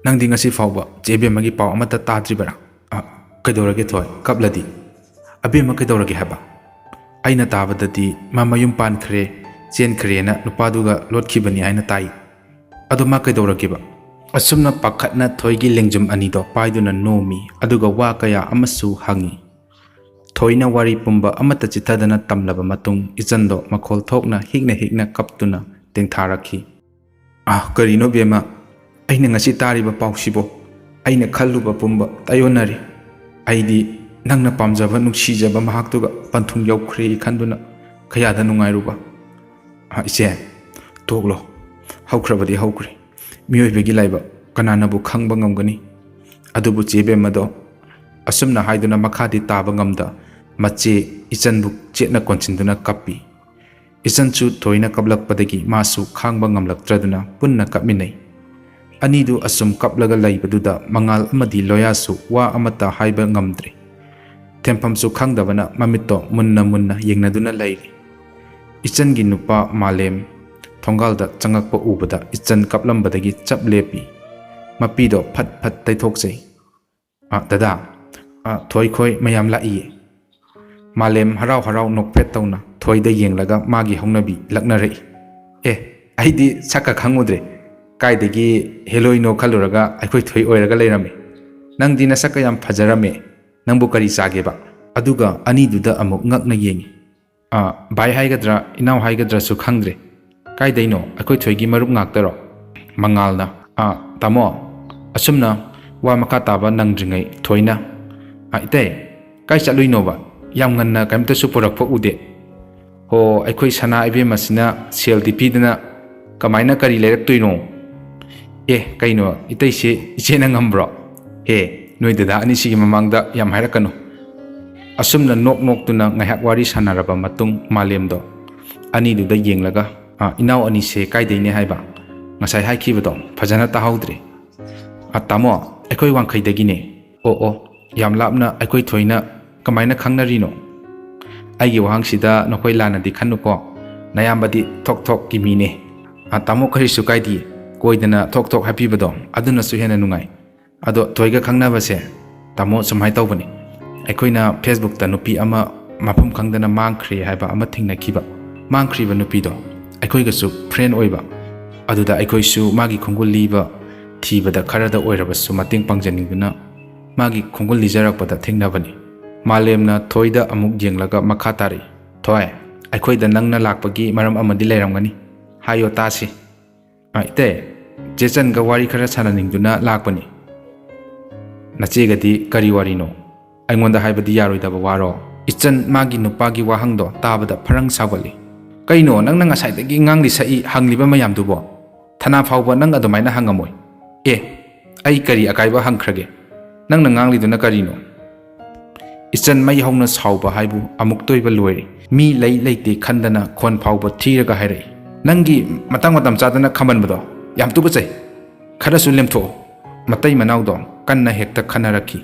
ꯅꯪꯗꯤ ꯉꯁꯤ ꯐꯥꯎꯕ ꯆꯦ ꯕꯦꯝꯃꯒꯤ ꯄꯥꯎ ꯑꯃꯠꯇ ꯇꯥꯗ꯭ꯔꯤꯕꯔꯥ?" "ꯑ, ꯀꯩꯗꯧꯔꯒꯦ ꯊꯣꯏ, ꯀꯞꯂꯗꯤ? ꯑꯕꯦꯝꯃ ꯀꯩꯗꯧꯔꯒꯦ ꯍꯥꯏꯕ?" "ꯑꯩꯅ ꯇꯥꯕꯗꯗꯤ ꯃꯥ ꯃꯌꯨꯝ ꯄꯥꯟꯈ꯭ꯔꯦ, ꯆꯦꯟꯈ꯭ꯔꯦꯅ ꯅꯨꯄꯥꯗꯨꯒ ꯂꯣꯠꯈꯤꯕꯅꯤ ꯍꯥꯏꯅ ꯇꯥꯏ꯫ ꯑꯗꯣ ꯃꯥ ꯀꯩꯗꯧꯔꯒꯦꯕ?" ꯑꯁꯨꯝꯅ ꯄꯥꯈꯠꯅ ꯊꯣꯏꯒꯤ ꯂꯦꯡꯖꯨꯝ ꯑꯅꯤꯗꯣ ꯄꯥꯏꯗꯨꯅ ꯅꯣꯝꯃꯤ, ꯑꯗꯨꯒ ꯋꯥ ꯀꯌꯥ ꯑꯃꯁꯨ ꯍꯪꯉꯤ꯫ ꯊꯣꯏꯅ ꯋꯥꯔꯤ ꯄꯨꯝꯕ ꯑꯃꯠꯇ ꯆꯤꯠꯊꯗꯅ ꯇꯝꯂꯕ ꯃꯇꯨꯡ, ꯏꯆꯟꯗꯣ ꯃꯈꯣꯜ ꯊꯣꯛꯅ ꯍꯤꯛꯅ ꯍꯤꯛꯅ ꯀꯞꯇꯨꯅ ꯇꯦꯡꯊꯥꯔꯛꯈꯤ꯫ "ꯑꯥ, ꯀꯔꯤꯅꯣ ꯕꯦꯝꯃ? ꯑꯩꯅ ꯉꯁꯤ ꯇꯥꯔꯤꯕ ꯄꯥꯎꯁꯤꯕꯣ? ꯑꯩꯅ ꯈꯜꯂꯨꯕ ꯄꯨꯝꯕ ꯇꯥꯏꯑꯣꯟꯅꯔꯦ꯫ ꯑꯩꯗꯤ ꯅꯪꯅ ꯄꯥꯝꯖꯕ, ꯅꯨꯡꯁꯤꯖꯕ ꯃꯍꯥꯛꯇꯨꯒ ꯄꯟꯊꯨꯡ ꯌꯧꯈ꯭ꯔꯦ ꯈꯟꯗꯨꯅ ꯀꯌꯥꯗ ꯅꯨꯡꯉꯥꯏꯔꯨꯕ꯫" "ꯑꯥ, ꯏꯆꯦ, ꯇꯣꯛꯂꯣ꯫ ꯍꯧꯈ꯭ꯔꯕꯗꯤ ꯍꯧꯈ꯭ꯔꯦ꯫ ꯃꯤꯑꯣꯏꯕꯒꯤ ꯂꯥꯏꯕꯛ ꯀꯅꯥꯅꯕꯨ ꯈꯪꯕ ꯉꯝꯒꯅꯤ?" ꯑꯗꯨꯕꯨ ꯆꯦ ꯕꯦꯝꯃꯗꯣ ꯑꯁꯨꯝꯅ ꯍꯥꯏꯗꯨꯅ ꯃꯈꯥꯗꯤ ꯇꯥꯕ ꯉꯝꯗ ꯃꯆꯦ ꯏꯆꯟꯕꯨ ꯆꯦꯠꯅ ꯀꯣꯟꯁꯤꯟꯗꯨꯅ ꯀꯞꯄꯤ꯫ ꯏꯆꯟꯁꯨ ꯊꯣꯏꯅ ꯀꯞꯂꯛꯄꯗꯒꯤ ꯃꯥꯁꯨ ꯈꯥꯡꯕ ꯉꯝꯂꯛꯇ꯭ꯔꯗꯨꯅ ꯄꯨꯟꯅ ꯀꯞꯃꯤꯟꯅꯩ꯫ ꯑꯅꯤꯗꯨ ꯑꯁꯨꯝ ꯀꯞꯂꯒ ꯂꯩꯕꯗꯨꯗ ꯃꯉꯥꯜ ꯑꯃꯗꯤ ꯂꯣꯌꯥꯁꯨ ꯋꯥ ꯑꯃꯠꯇ ꯍꯥꯏꯕ ꯉꯝꯗ꯭ꯔꯦ꯫ ꯊꯦꯝꯐꯝꯁꯨ ꯈꯪꯗꯕꯅ ꯃꯃꯤꯠꯇꯣ ꯃꯨꯟꯅ ꯃꯨꯟꯅ ꯌꯦꯡꯅꯗꯨꯅ ꯂꯩꯔꯤ꯫ ꯏꯆꯟꯒꯤ ꯅꯨꯄꯥ ꯃꯥꯂꯦꯝ ꯊꯣꯡꯒꯥꯜꯗ ꯆꯪꯉꯛꯄ ꯎꯕꯗ ꯏꯆꯟ ꯀꯞꯂꯝꯕꯗꯒꯤ ꯆꯞ ꯂꯦꯞꯄꯤ꯫ ꯃꯄꯤꯗꯣ ꯐꯠ ꯐꯠ ꯇꯩꯊꯣꯛꯆꯩ꯫ "ꯑ, ꯗꯗꯥ, ꯑ, ꯊꯣꯏꯈꯣꯏ ꯃꯌꯥꯝ ꯂꯥꯛꯏꯌꯦ꯫" ꯃꯥꯂꯦꯝ ꯍꯔꯥꯎ ꯍꯔꯥꯎ ꯅꯣꯛꯐꯦꯠ ꯇꯧꯅ ꯊꯣꯏꯗ ꯌꯦꯡꯂꯒ ꯃꯥꯒꯤ ꯍꯧꯅꯕꯤ ꯂꯛꯅꯔꯛꯏ꯫ "ꯑꯦ, ꯑꯩꯗꯤ ꯁꯛꯀ ꯈꯪꯉꯨꯗ꯭ꯔꯦ꯫ ꯀꯥꯏꯗꯒꯤ ꯍꯦꯂꯣꯏꯅꯣ ꯈꯜꯂꯨꯔꯒ ꯑꯩꯈꯣꯏ ꯊꯣꯏ ꯑꯣꯏꯔꯒ ꯂꯩꯔꯝꯃꯦ꯫ ꯅꯪꯗꯤ ꯅꯁꯛꯀ ꯌꯥꯝ ꯐꯖꯔꯝꯃꯦ꯫ ꯅꯪꯕꯨ ꯀꯔꯤ ꯆꯥꯒꯦꯕ?" ꯑꯗꯨꯒ ꯑꯅꯤꯗꯨꯗ ꯑꯃꯨꯛ ꯉꯛꯅ ꯌꯦꯡꯉꯤ꯫ "ꯑ, ꯚꯥꯏ ꯍꯥꯏꯒꯗ꯭ꯔꯥ, ꯏꯅꯥꯎ ꯍꯥꯏꯒꯗ꯭ꯔꯥꯁꯨ ꯈꯪꯗ꯭ꯔꯦ꯫ "ꯀꯥꯏꯗꯩꯅꯣ? ꯑꯩꯈꯣꯏ ꯊꯣꯏꯒꯤ ꯃꯔꯨꯞ ꯉꯥꯛꯇꯔꯣ?" ꯃꯉꯥꯜꯅ, "ꯑꯥ, ꯇꯥꯃꯣ, ꯑꯁꯨꯝꯅ ꯋꯥ ꯃꯈꯥ ꯇꯥꯕ ꯅꯪꯗ꯭ꯔꯤꯉꯩ ꯊꯣꯏꯅ, ꯑꯥ, ꯏꯇꯩ, ꯀꯥꯏ ꯆꯠꯂꯨꯏꯅꯣꯕ? ꯌꯥꯝ ꯉꯟꯅ ꯀꯩꯝꯇꯁꯨ ꯄꯨꯔꯛꯄ ꯎꯗꯦ꯫ ꯍꯣ, ꯑꯩꯈꯣꯏ ꯁꯅꯥ ꯏꯕꯦꯝꯃꯁꯤꯅ ꯁꯦꯜꯗꯤ ꯄꯤꯗꯅ ꯀꯃꯥꯏꯅ ꯀꯔꯤ ꯂꯩꯔꯛꯇꯣꯏꯅꯣ? ꯑꯦ, ꯀꯩꯅꯣ, ꯏꯇꯩꯁꯦ ꯏꯆꯦꯅ ꯉꯝꯕ꯭ꯔꯣ? ꯍꯦ, ꯅꯣꯏ ꯗꯗꯥ ꯑꯅꯤꯁꯤꯒꯤ ꯃꯃꯥꯡꯗ ꯌꯥꯝ ꯍꯥꯏꯔꯛꯀꯅꯨ꯫" ꯑꯁꯨꯝꯅ ꯅꯣꯛ ꯅꯣꯛꯇꯨꯅ ꯉꯥꯏꯍꯥꯛ ꯋꯥꯔꯤ ꯁꯥꯟꯅꯔꯕ ꯃꯇꯨꯡ, ꯃꯥꯂꯦꯝꯗꯣ ꯑꯅꯤꯗꯨꯗ ꯌꯦꯡꯂꯒ, "ꯑꯥ, ꯏꯅꯥꯎ ꯑꯅꯤꯁꯦ ꯀꯥꯏꯗꯩꯅꯦ ꯍꯥꯏꯕ? ꯉꯁꯥꯏ ꯍꯥꯏꯈꯤꯕꯗꯣ ꯐꯖꯅ ꯇꯥꯍꯧꯗ꯭ꯔꯦ꯫" "ꯑꯥ, ꯇꯥꯃꯣ, ꯑꯩꯈꯣꯏ ꯋꯥꯡꯈꯩꯗꯒꯤꯅꯦ꯫" "ꯑꯣ, ꯑꯣ, ꯌꯥꯝ ꯂꯥꯞꯅ ꯑꯩꯈꯣꯏ ꯊꯣꯏꯅ ꯀꯃꯥꯏꯅ ꯈꯪꯅꯔꯤꯅꯣ?" ꯑꯩꯒꯤ ꯋꯥꯍꯪꯁꯤꯗ ꯅꯈꯣꯏ ꯂꯥꯟꯅꯗꯤ ꯈꯟꯅꯨꯀꯣ꯫ ꯅꯌꯥꯝꯕꯗꯤ ꯊꯣꯛ ꯊꯣꯛꯀꯤ ꯃꯤꯅꯦ꯫ "ꯑꯥ, ꯇꯥꯃꯣ, ꯀꯔꯤꯁꯨ ꯀꯥꯏꯗꯦ꯫ ꯀꯣꯏꯗꯅ ꯊꯣꯛ ꯊꯣꯛ ꯍꯥꯏꯕꯤꯕꯗꯣ ꯑꯗꯨꯅꯁꯨ ꯍꯦꯟꯅ ꯅꯨꯡꯉꯥꯏ꯫ ꯑꯗꯣ ꯊꯣꯏꯒ ꯈꯪꯅꯕꯁꯦ, ꯇꯥꯃꯣ, ꯁꯨꯃꯥꯏꯅ ꯇꯧꯕꯅꯤ꯫ ꯑꯩꯈꯣꯏꯅ Facebookꯇ ꯅꯨꯄꯤ ꯑꯃ ꯃꯐꯝ ꯈꯪꯗꯅ ꯃꯥꯡꯈ꯭ꯔꯦ ꯍꯥꯏꯕ ꯑꯃ ꯊꯦꯡꯅꯈꯤꯕ꯫ ꯃꯥꯡꯈ꯭ꯔꯤꯕ ꯅꯨꯄꯤꯗꯣ ꯑꯩꯈꯣꯏꯒꯁꯨ friend ꯑꯣꯏꯕ꯫ ꯑꯗꯨꯗ ꯑꯩꯈꯣꯏꯁꯨ ꯃꯥꯒꯤ ꯈꯣꯡꯒꯨꯜ ꯂꯤꯕ ꯊꯤꯕꯗ ꯈꯔꯗ ꯑꯣꯏꯔꯕꯁꯨ ꯃꯇꯦꯡ ꯄꯥꯡꯖꯅꯤꯡꯗꯨꯅ ꯃꯥꯒꯤ ꯈꯣꯡꯒꯨꯜ ꯂꯤꯖꯔꯛꯄꯗ ꯊꯦꯡꯅꯕꯅꯤ꯫" ꯃꯥꯂꯦꯝꯅ ꯊꯣꯏꯗ ꯑꯃꯨꯛ ꯌꯦꯡꯂꯒ ꯃꯈꯥ ꯇꯥꯔꯛꯏ, "ꯊꯣꯏ, ꯑꯩꯈꯣꯏꯗ ꯅꯪꯅ ꯂꯥꯛꯄꯒꯤ ꯃꯔꯝ ꯑꯃꯗꯤ ꯂꯩꯔꯝꯒꯅꯤ꯫ ꯍꯥꯏꯌꯣ ꯇꯥꯁꯤ꯫" "ꯑ, ꯏꯇꯩ, ꯆꯦ ꯆꯟꯒ ꯋꯥꯔꯤ ꯈꯔ ꯁꯥꯟꯅꯅꯤꯡꯗꯨꯅ ꯂꯥꯛꯄꯅꯤ꯫" "ꯅꯆꯦꯒꯗꯤ ꯀꯔꯤ ꯋꯥꯔꯤꯅꯣ? ꯑꯩꯉꯣꯟꯗ ꯍꯥꯏꯕꯗꯤ ꯌꯥꯔꯣꯏꯗꯕ ꯋꯥꯔꯣ?" ꯏꯆꯟ ꯃꯥꯒꯤ ꯅꯨꯄꯥꯒꯤ ꯋꯥꯍꯪꯗꯣ ꯇꯥꯕꯗ ꯐꯔꯪ ꯁꯥꯎꯒꯠꯂꯤ꯫ "ꯀꯩꯅꯣ, ꯅꯪꯅ ꯉꯁꯥꯏꯗꯒꯤ ꯉꯥꯡꯂꯤ ꯁꯛꯏ ꯍꯪꯂꯤꯕ ꯃꯌꯥꯝꯗꯨꯕꯣ? ꯊꯅꯥ ꯐꯥꯎꯕ ꯅꯪ ꯑꯗꯨꯃꯥꯏꯅ ꯍꯪꯉꯝꯃꯣꯏ꯫ ꯑꯦ, ꯑꯩ ꯀꯔꯤ ꯑꯀꯥꯏꯕ ꯍꯪꯈ꯭ꯔꯒꯦ? ꯅꯪꯅ ꯉꯥꯡꯂꯤꯗꯨꯅ ꯀꯔꯤꯅꯣ?" ꯏꯆꯟ ꯃꯩ ꯍꯧꯅ ꯁꯥꯎꯕ ꯍꯥꯏꯕꯨ ꯑꯃꯨꯛꯇꯣꯏꯕ ꯂꯣꯏꯔꯦ꯫ ꯃꯤ ꯂꯩ ꯂꯩꯇꯦ ꯈꯟꯗꯅ ꯈꯣꯟ ꯐꯥꯎꯕ ꯊꯤꯔꯒ ꯍꯥꯏꯔꯛꯏ, "ꯅꯪꯒꯤ ꯃꯇꯥꯡ ꯃꯇꯝ ꯆꯥꯗꯅ ꯈꯝꯕꯟꯕꯗꯣ ꯌꯥꯝ ꯇꯨꯀꯠꯆꯩ꯫ ꯈꯔꯁꯨ ꯂꯦꯝꯊꯣꯛꯑꯣ꯫" ꯃꯇꯩ ꯃꯅꯥꯎꯗꯣ ꯀꯟꯅ ꯍꯦꯛꯇ ꯈꯟꯅꯔꯛꯈꯤ꯫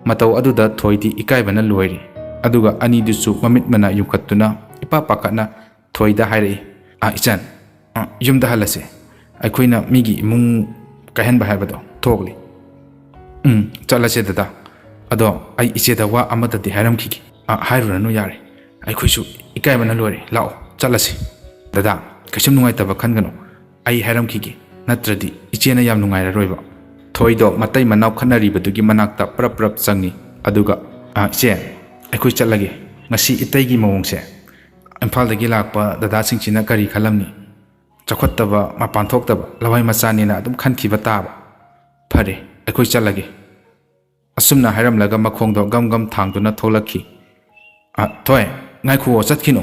ꯃꯇꯧ ꯑꯗꯨꯗ ꯊꯣꯏꯗꯤ ꯏꯀꯥꯏꯕꯅ ꯂꯣꯏꯔꯦ꯫ ꯑꯗꯨꯒ ꯑꯅꯤꯗꯨꯁꯨ ꯃꯃꯤꯠ ꯃꯅꯥ ꯌꯨꯡꯈꯠꯇꯨꯅ ꯏꯄꯥ ꯄꯥꯈꯠꯅ ꯊꯣꯏꯗ ꯍꯥꯏꯔꯛꯏ, "ꯑꯥ, ꯏꯆꯟ, ꯑꯥ, ꯌꯨꯝꯗ ꯍꯜꯂꯁꯦ꯫ ꯑꯩꯈꯣꯏꯅ ꯃꯤꯒꯤ ꯏꯃꯨꯡ ꯀꯥꯏꯍꯟꯕ ꯍꯥꯏꯕꯗꯣ ꯊꯣꯛꯂꯤ꯫" "ꯎꯝ, ꯆꯠꯂꯁꯦ ꯗꯗꯥ꯫ ꯑꯗꯣ ꯑꯩ ꯏꯆꯦꯗ ꯋꯥ ꯑꯃꯇꯗꯤ ꯍꯥꯏꯔꯝꯈꯤꯒꯦ꯫" "ꯑꯥ, ꯍꯥꯏꯔꯨꯔꯅꯨ ꯌꯥꯔꯦ꯫ ꯑꯩꯈꯣꯏꯁꯨ ꯏꯀꯥꯏꯕꯅ ꯂꯣꯏꯔꯦ꯫ ꯂꯥꯛꯑꯣ, ꯆꯠꯂꯁꯤ꯫" "ꯗꯗꯥ, ꯀꯩꯁꯨꯝ ꯅꯨꯡꯉꯥꯏꯇꯕ ꯈꯟꯒꯅꯨ꯫ ꯑꯩ ꯍꯥꯏꯔꯝꯈꯤꯒꯦ꯫ ꯅꯠꯇ꯭ꯔꯗꯤ ꯏꯆꯦꯅ ꯌꯥꯝ ꯅꯨꯡꯉꯥꯏꯔꯔꯣꯏꯕ꯫" ꯊꯣꯏꯗꯣ ꯃꯇꯩ ꯃꯅꯥꯎ ꯈꯠꯅꯔꯤꯕꯗꯨꯒꯤ ꯃꯅꯥꯛꯇ ꯄ꯭ꯔꯞ ꯄ꯭ꯔꯞ ꯆꯪꯉꯤ꯫ ꯑꯗꯨꯒ, "ꯑꯥ, ꯏꯆꯦ, ꯑꯩꯈꯣꯏ ꯆꯠꯂꯒꯦ꯫ ꯉꯁꯤ ꯏꯇꯩꯒꯤ ꯃꯑꯣꯡꯁꯦ ꯏꯝꯐꯥꯜꯗꯒꯤ ꯂꯥꯛꯄ ꯗꯗꯥꯁꯤꯡꯁꯤꯅ ꯀꯔꯤ ꯈꯜꯂꯝꯅꯤ?" ꯆꯥꯎꯈꯠꯇꯕ, ꯃꯄꯥꯟ ꯊꯣꯛꯇꯕ ꯂꯋꯥꯏ ꯃꯆꯥꯅꯤꯅ ꯑꯗꯨꯝ ꯈꯟꯈꯤꯕ ꯇꯥꯕ꯫ "ꯐꯔꯦ, ꯑꯩꯈꯣꯏ ꯆꯠꯂꯒꯦ"꯫ ꯑꯁꯨꯝꯅ ꯍꯥꯏꯔꯝꯂꯒ ꯃꯈꯣꯡꯗꯣ ꯒꯝ ꯒꯝ ꯊꯥꯡꯗꯨꯅ ꯊꯣꯛꯂꯛꯈꯤ꯫ "ꯑ, ꯊꯣꯏ, ꯉꯥꯏꯈꯨꯑꯣ, ꯆꯠꯈꯤꯅꯨ"꯫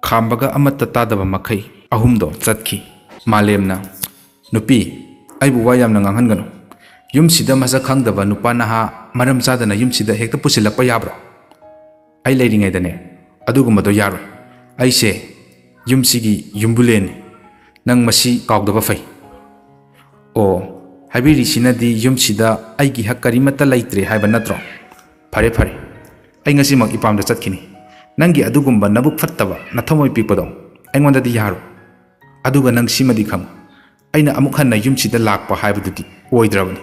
ꯈꯥꯝꯕꯒ ꯑꯃꯠꯇ ꯇꯥꯗꯕ ꯃꯈꯩ ꯑꯍꯨꯝꯗꯣ ꯆꯠꯈꯤ꯫ ꯃꯥꯂꯦꯝꯅ, "ꯅꯨꯄꯤ, ꯑꯩꯕꯨ ꯋꯥ ꯌꯥꯝꯅ ꯉꯥꯡꯍꯟꯒꯅꯨ꯫ ꯌꯨꯝꯁꯤꯗ ꯃꯁꯛ ꯈꯪꯗꯕ ꯅꯨꯄꯥ ꯅꯍꯥ ꯃꯔꯝ ꯆꯥꯗꯅ ꯌꯨꯝꯁꯤꯗ ꯍꯦꯛꯇ ꯄꯨꯁꯤꯜꯂꯛꯄ ꯌꯥꯕ꯭ꯔꯣ? ꯑꯩ ꯂꯩꯔꯤꯉꯩꯗꯅꯦ, ꯑꯗꯨꯒꯨꯝꯕꯗꯣ ꯌꯥꯔꯣꯏ꯫ ꯑꯩꯁꯦ ꯌꯨꯝꯁꯤꯒꯤ ꯌꯨꯝꯕꯨꯂꯦꯟꯅꯤ꯫ ꯅꯪ ꯃꯁꯤ ꯀꯥꯎꯗꯕ ꯐꯩ"꯫ "ꯑꯣ, ꯍꯥꯏꯕꯤꯔꯤꯁꯤꯅꯗꯤ ꯌꯨꯝꯁꯤꯗ ꯑꯩꯒꯤ ꯍꯛ ꯀꯔꯤꯃꯠꯇ ꯂꯩꯇ꯭ꯔꯦ ꯍꯥꯏꯕ ꯅꯠꯇ꯭ꯔꯣ? ꯐꯔꯦ, ꯐꯔꯦ, ꯑꯩ ꯉꯁꯤꯃꯛ ꯏꯄꯥꯝꯗ ꯆꯠꯈꯤꯅꯤ꯫ ꯅꯪꯒꯤ ꯑꯗꯨꯒꯨꯝꯕ ꯅꯕꯨꯛ ꯐꯠꯇꯕ, ꯅꯊꯃꯣꯏ ꯄꯤꯛꯄꯗꯣ ꯑꯩꯉꯣꯟꯗꯗꯤ ꯌꯥꯔꯣꯏ꯫ ꯑꯗꯨꯒ ꯅꯪ ꯁꯤꯃꯗꯤ ꯈꯪꯉꯨ, ꯑꯩꯅ ꯑꯃꯨꯛ ꯍꯟꯅ ꯌꯨꯝꯁꯤꯗ ꯂꯥꯛꯄ ꯍꯥꯏꯕꯗꯨꯗꯤ ꯑꯣꯏꯗ꯭ꯔꯕꯅꯤ"꯫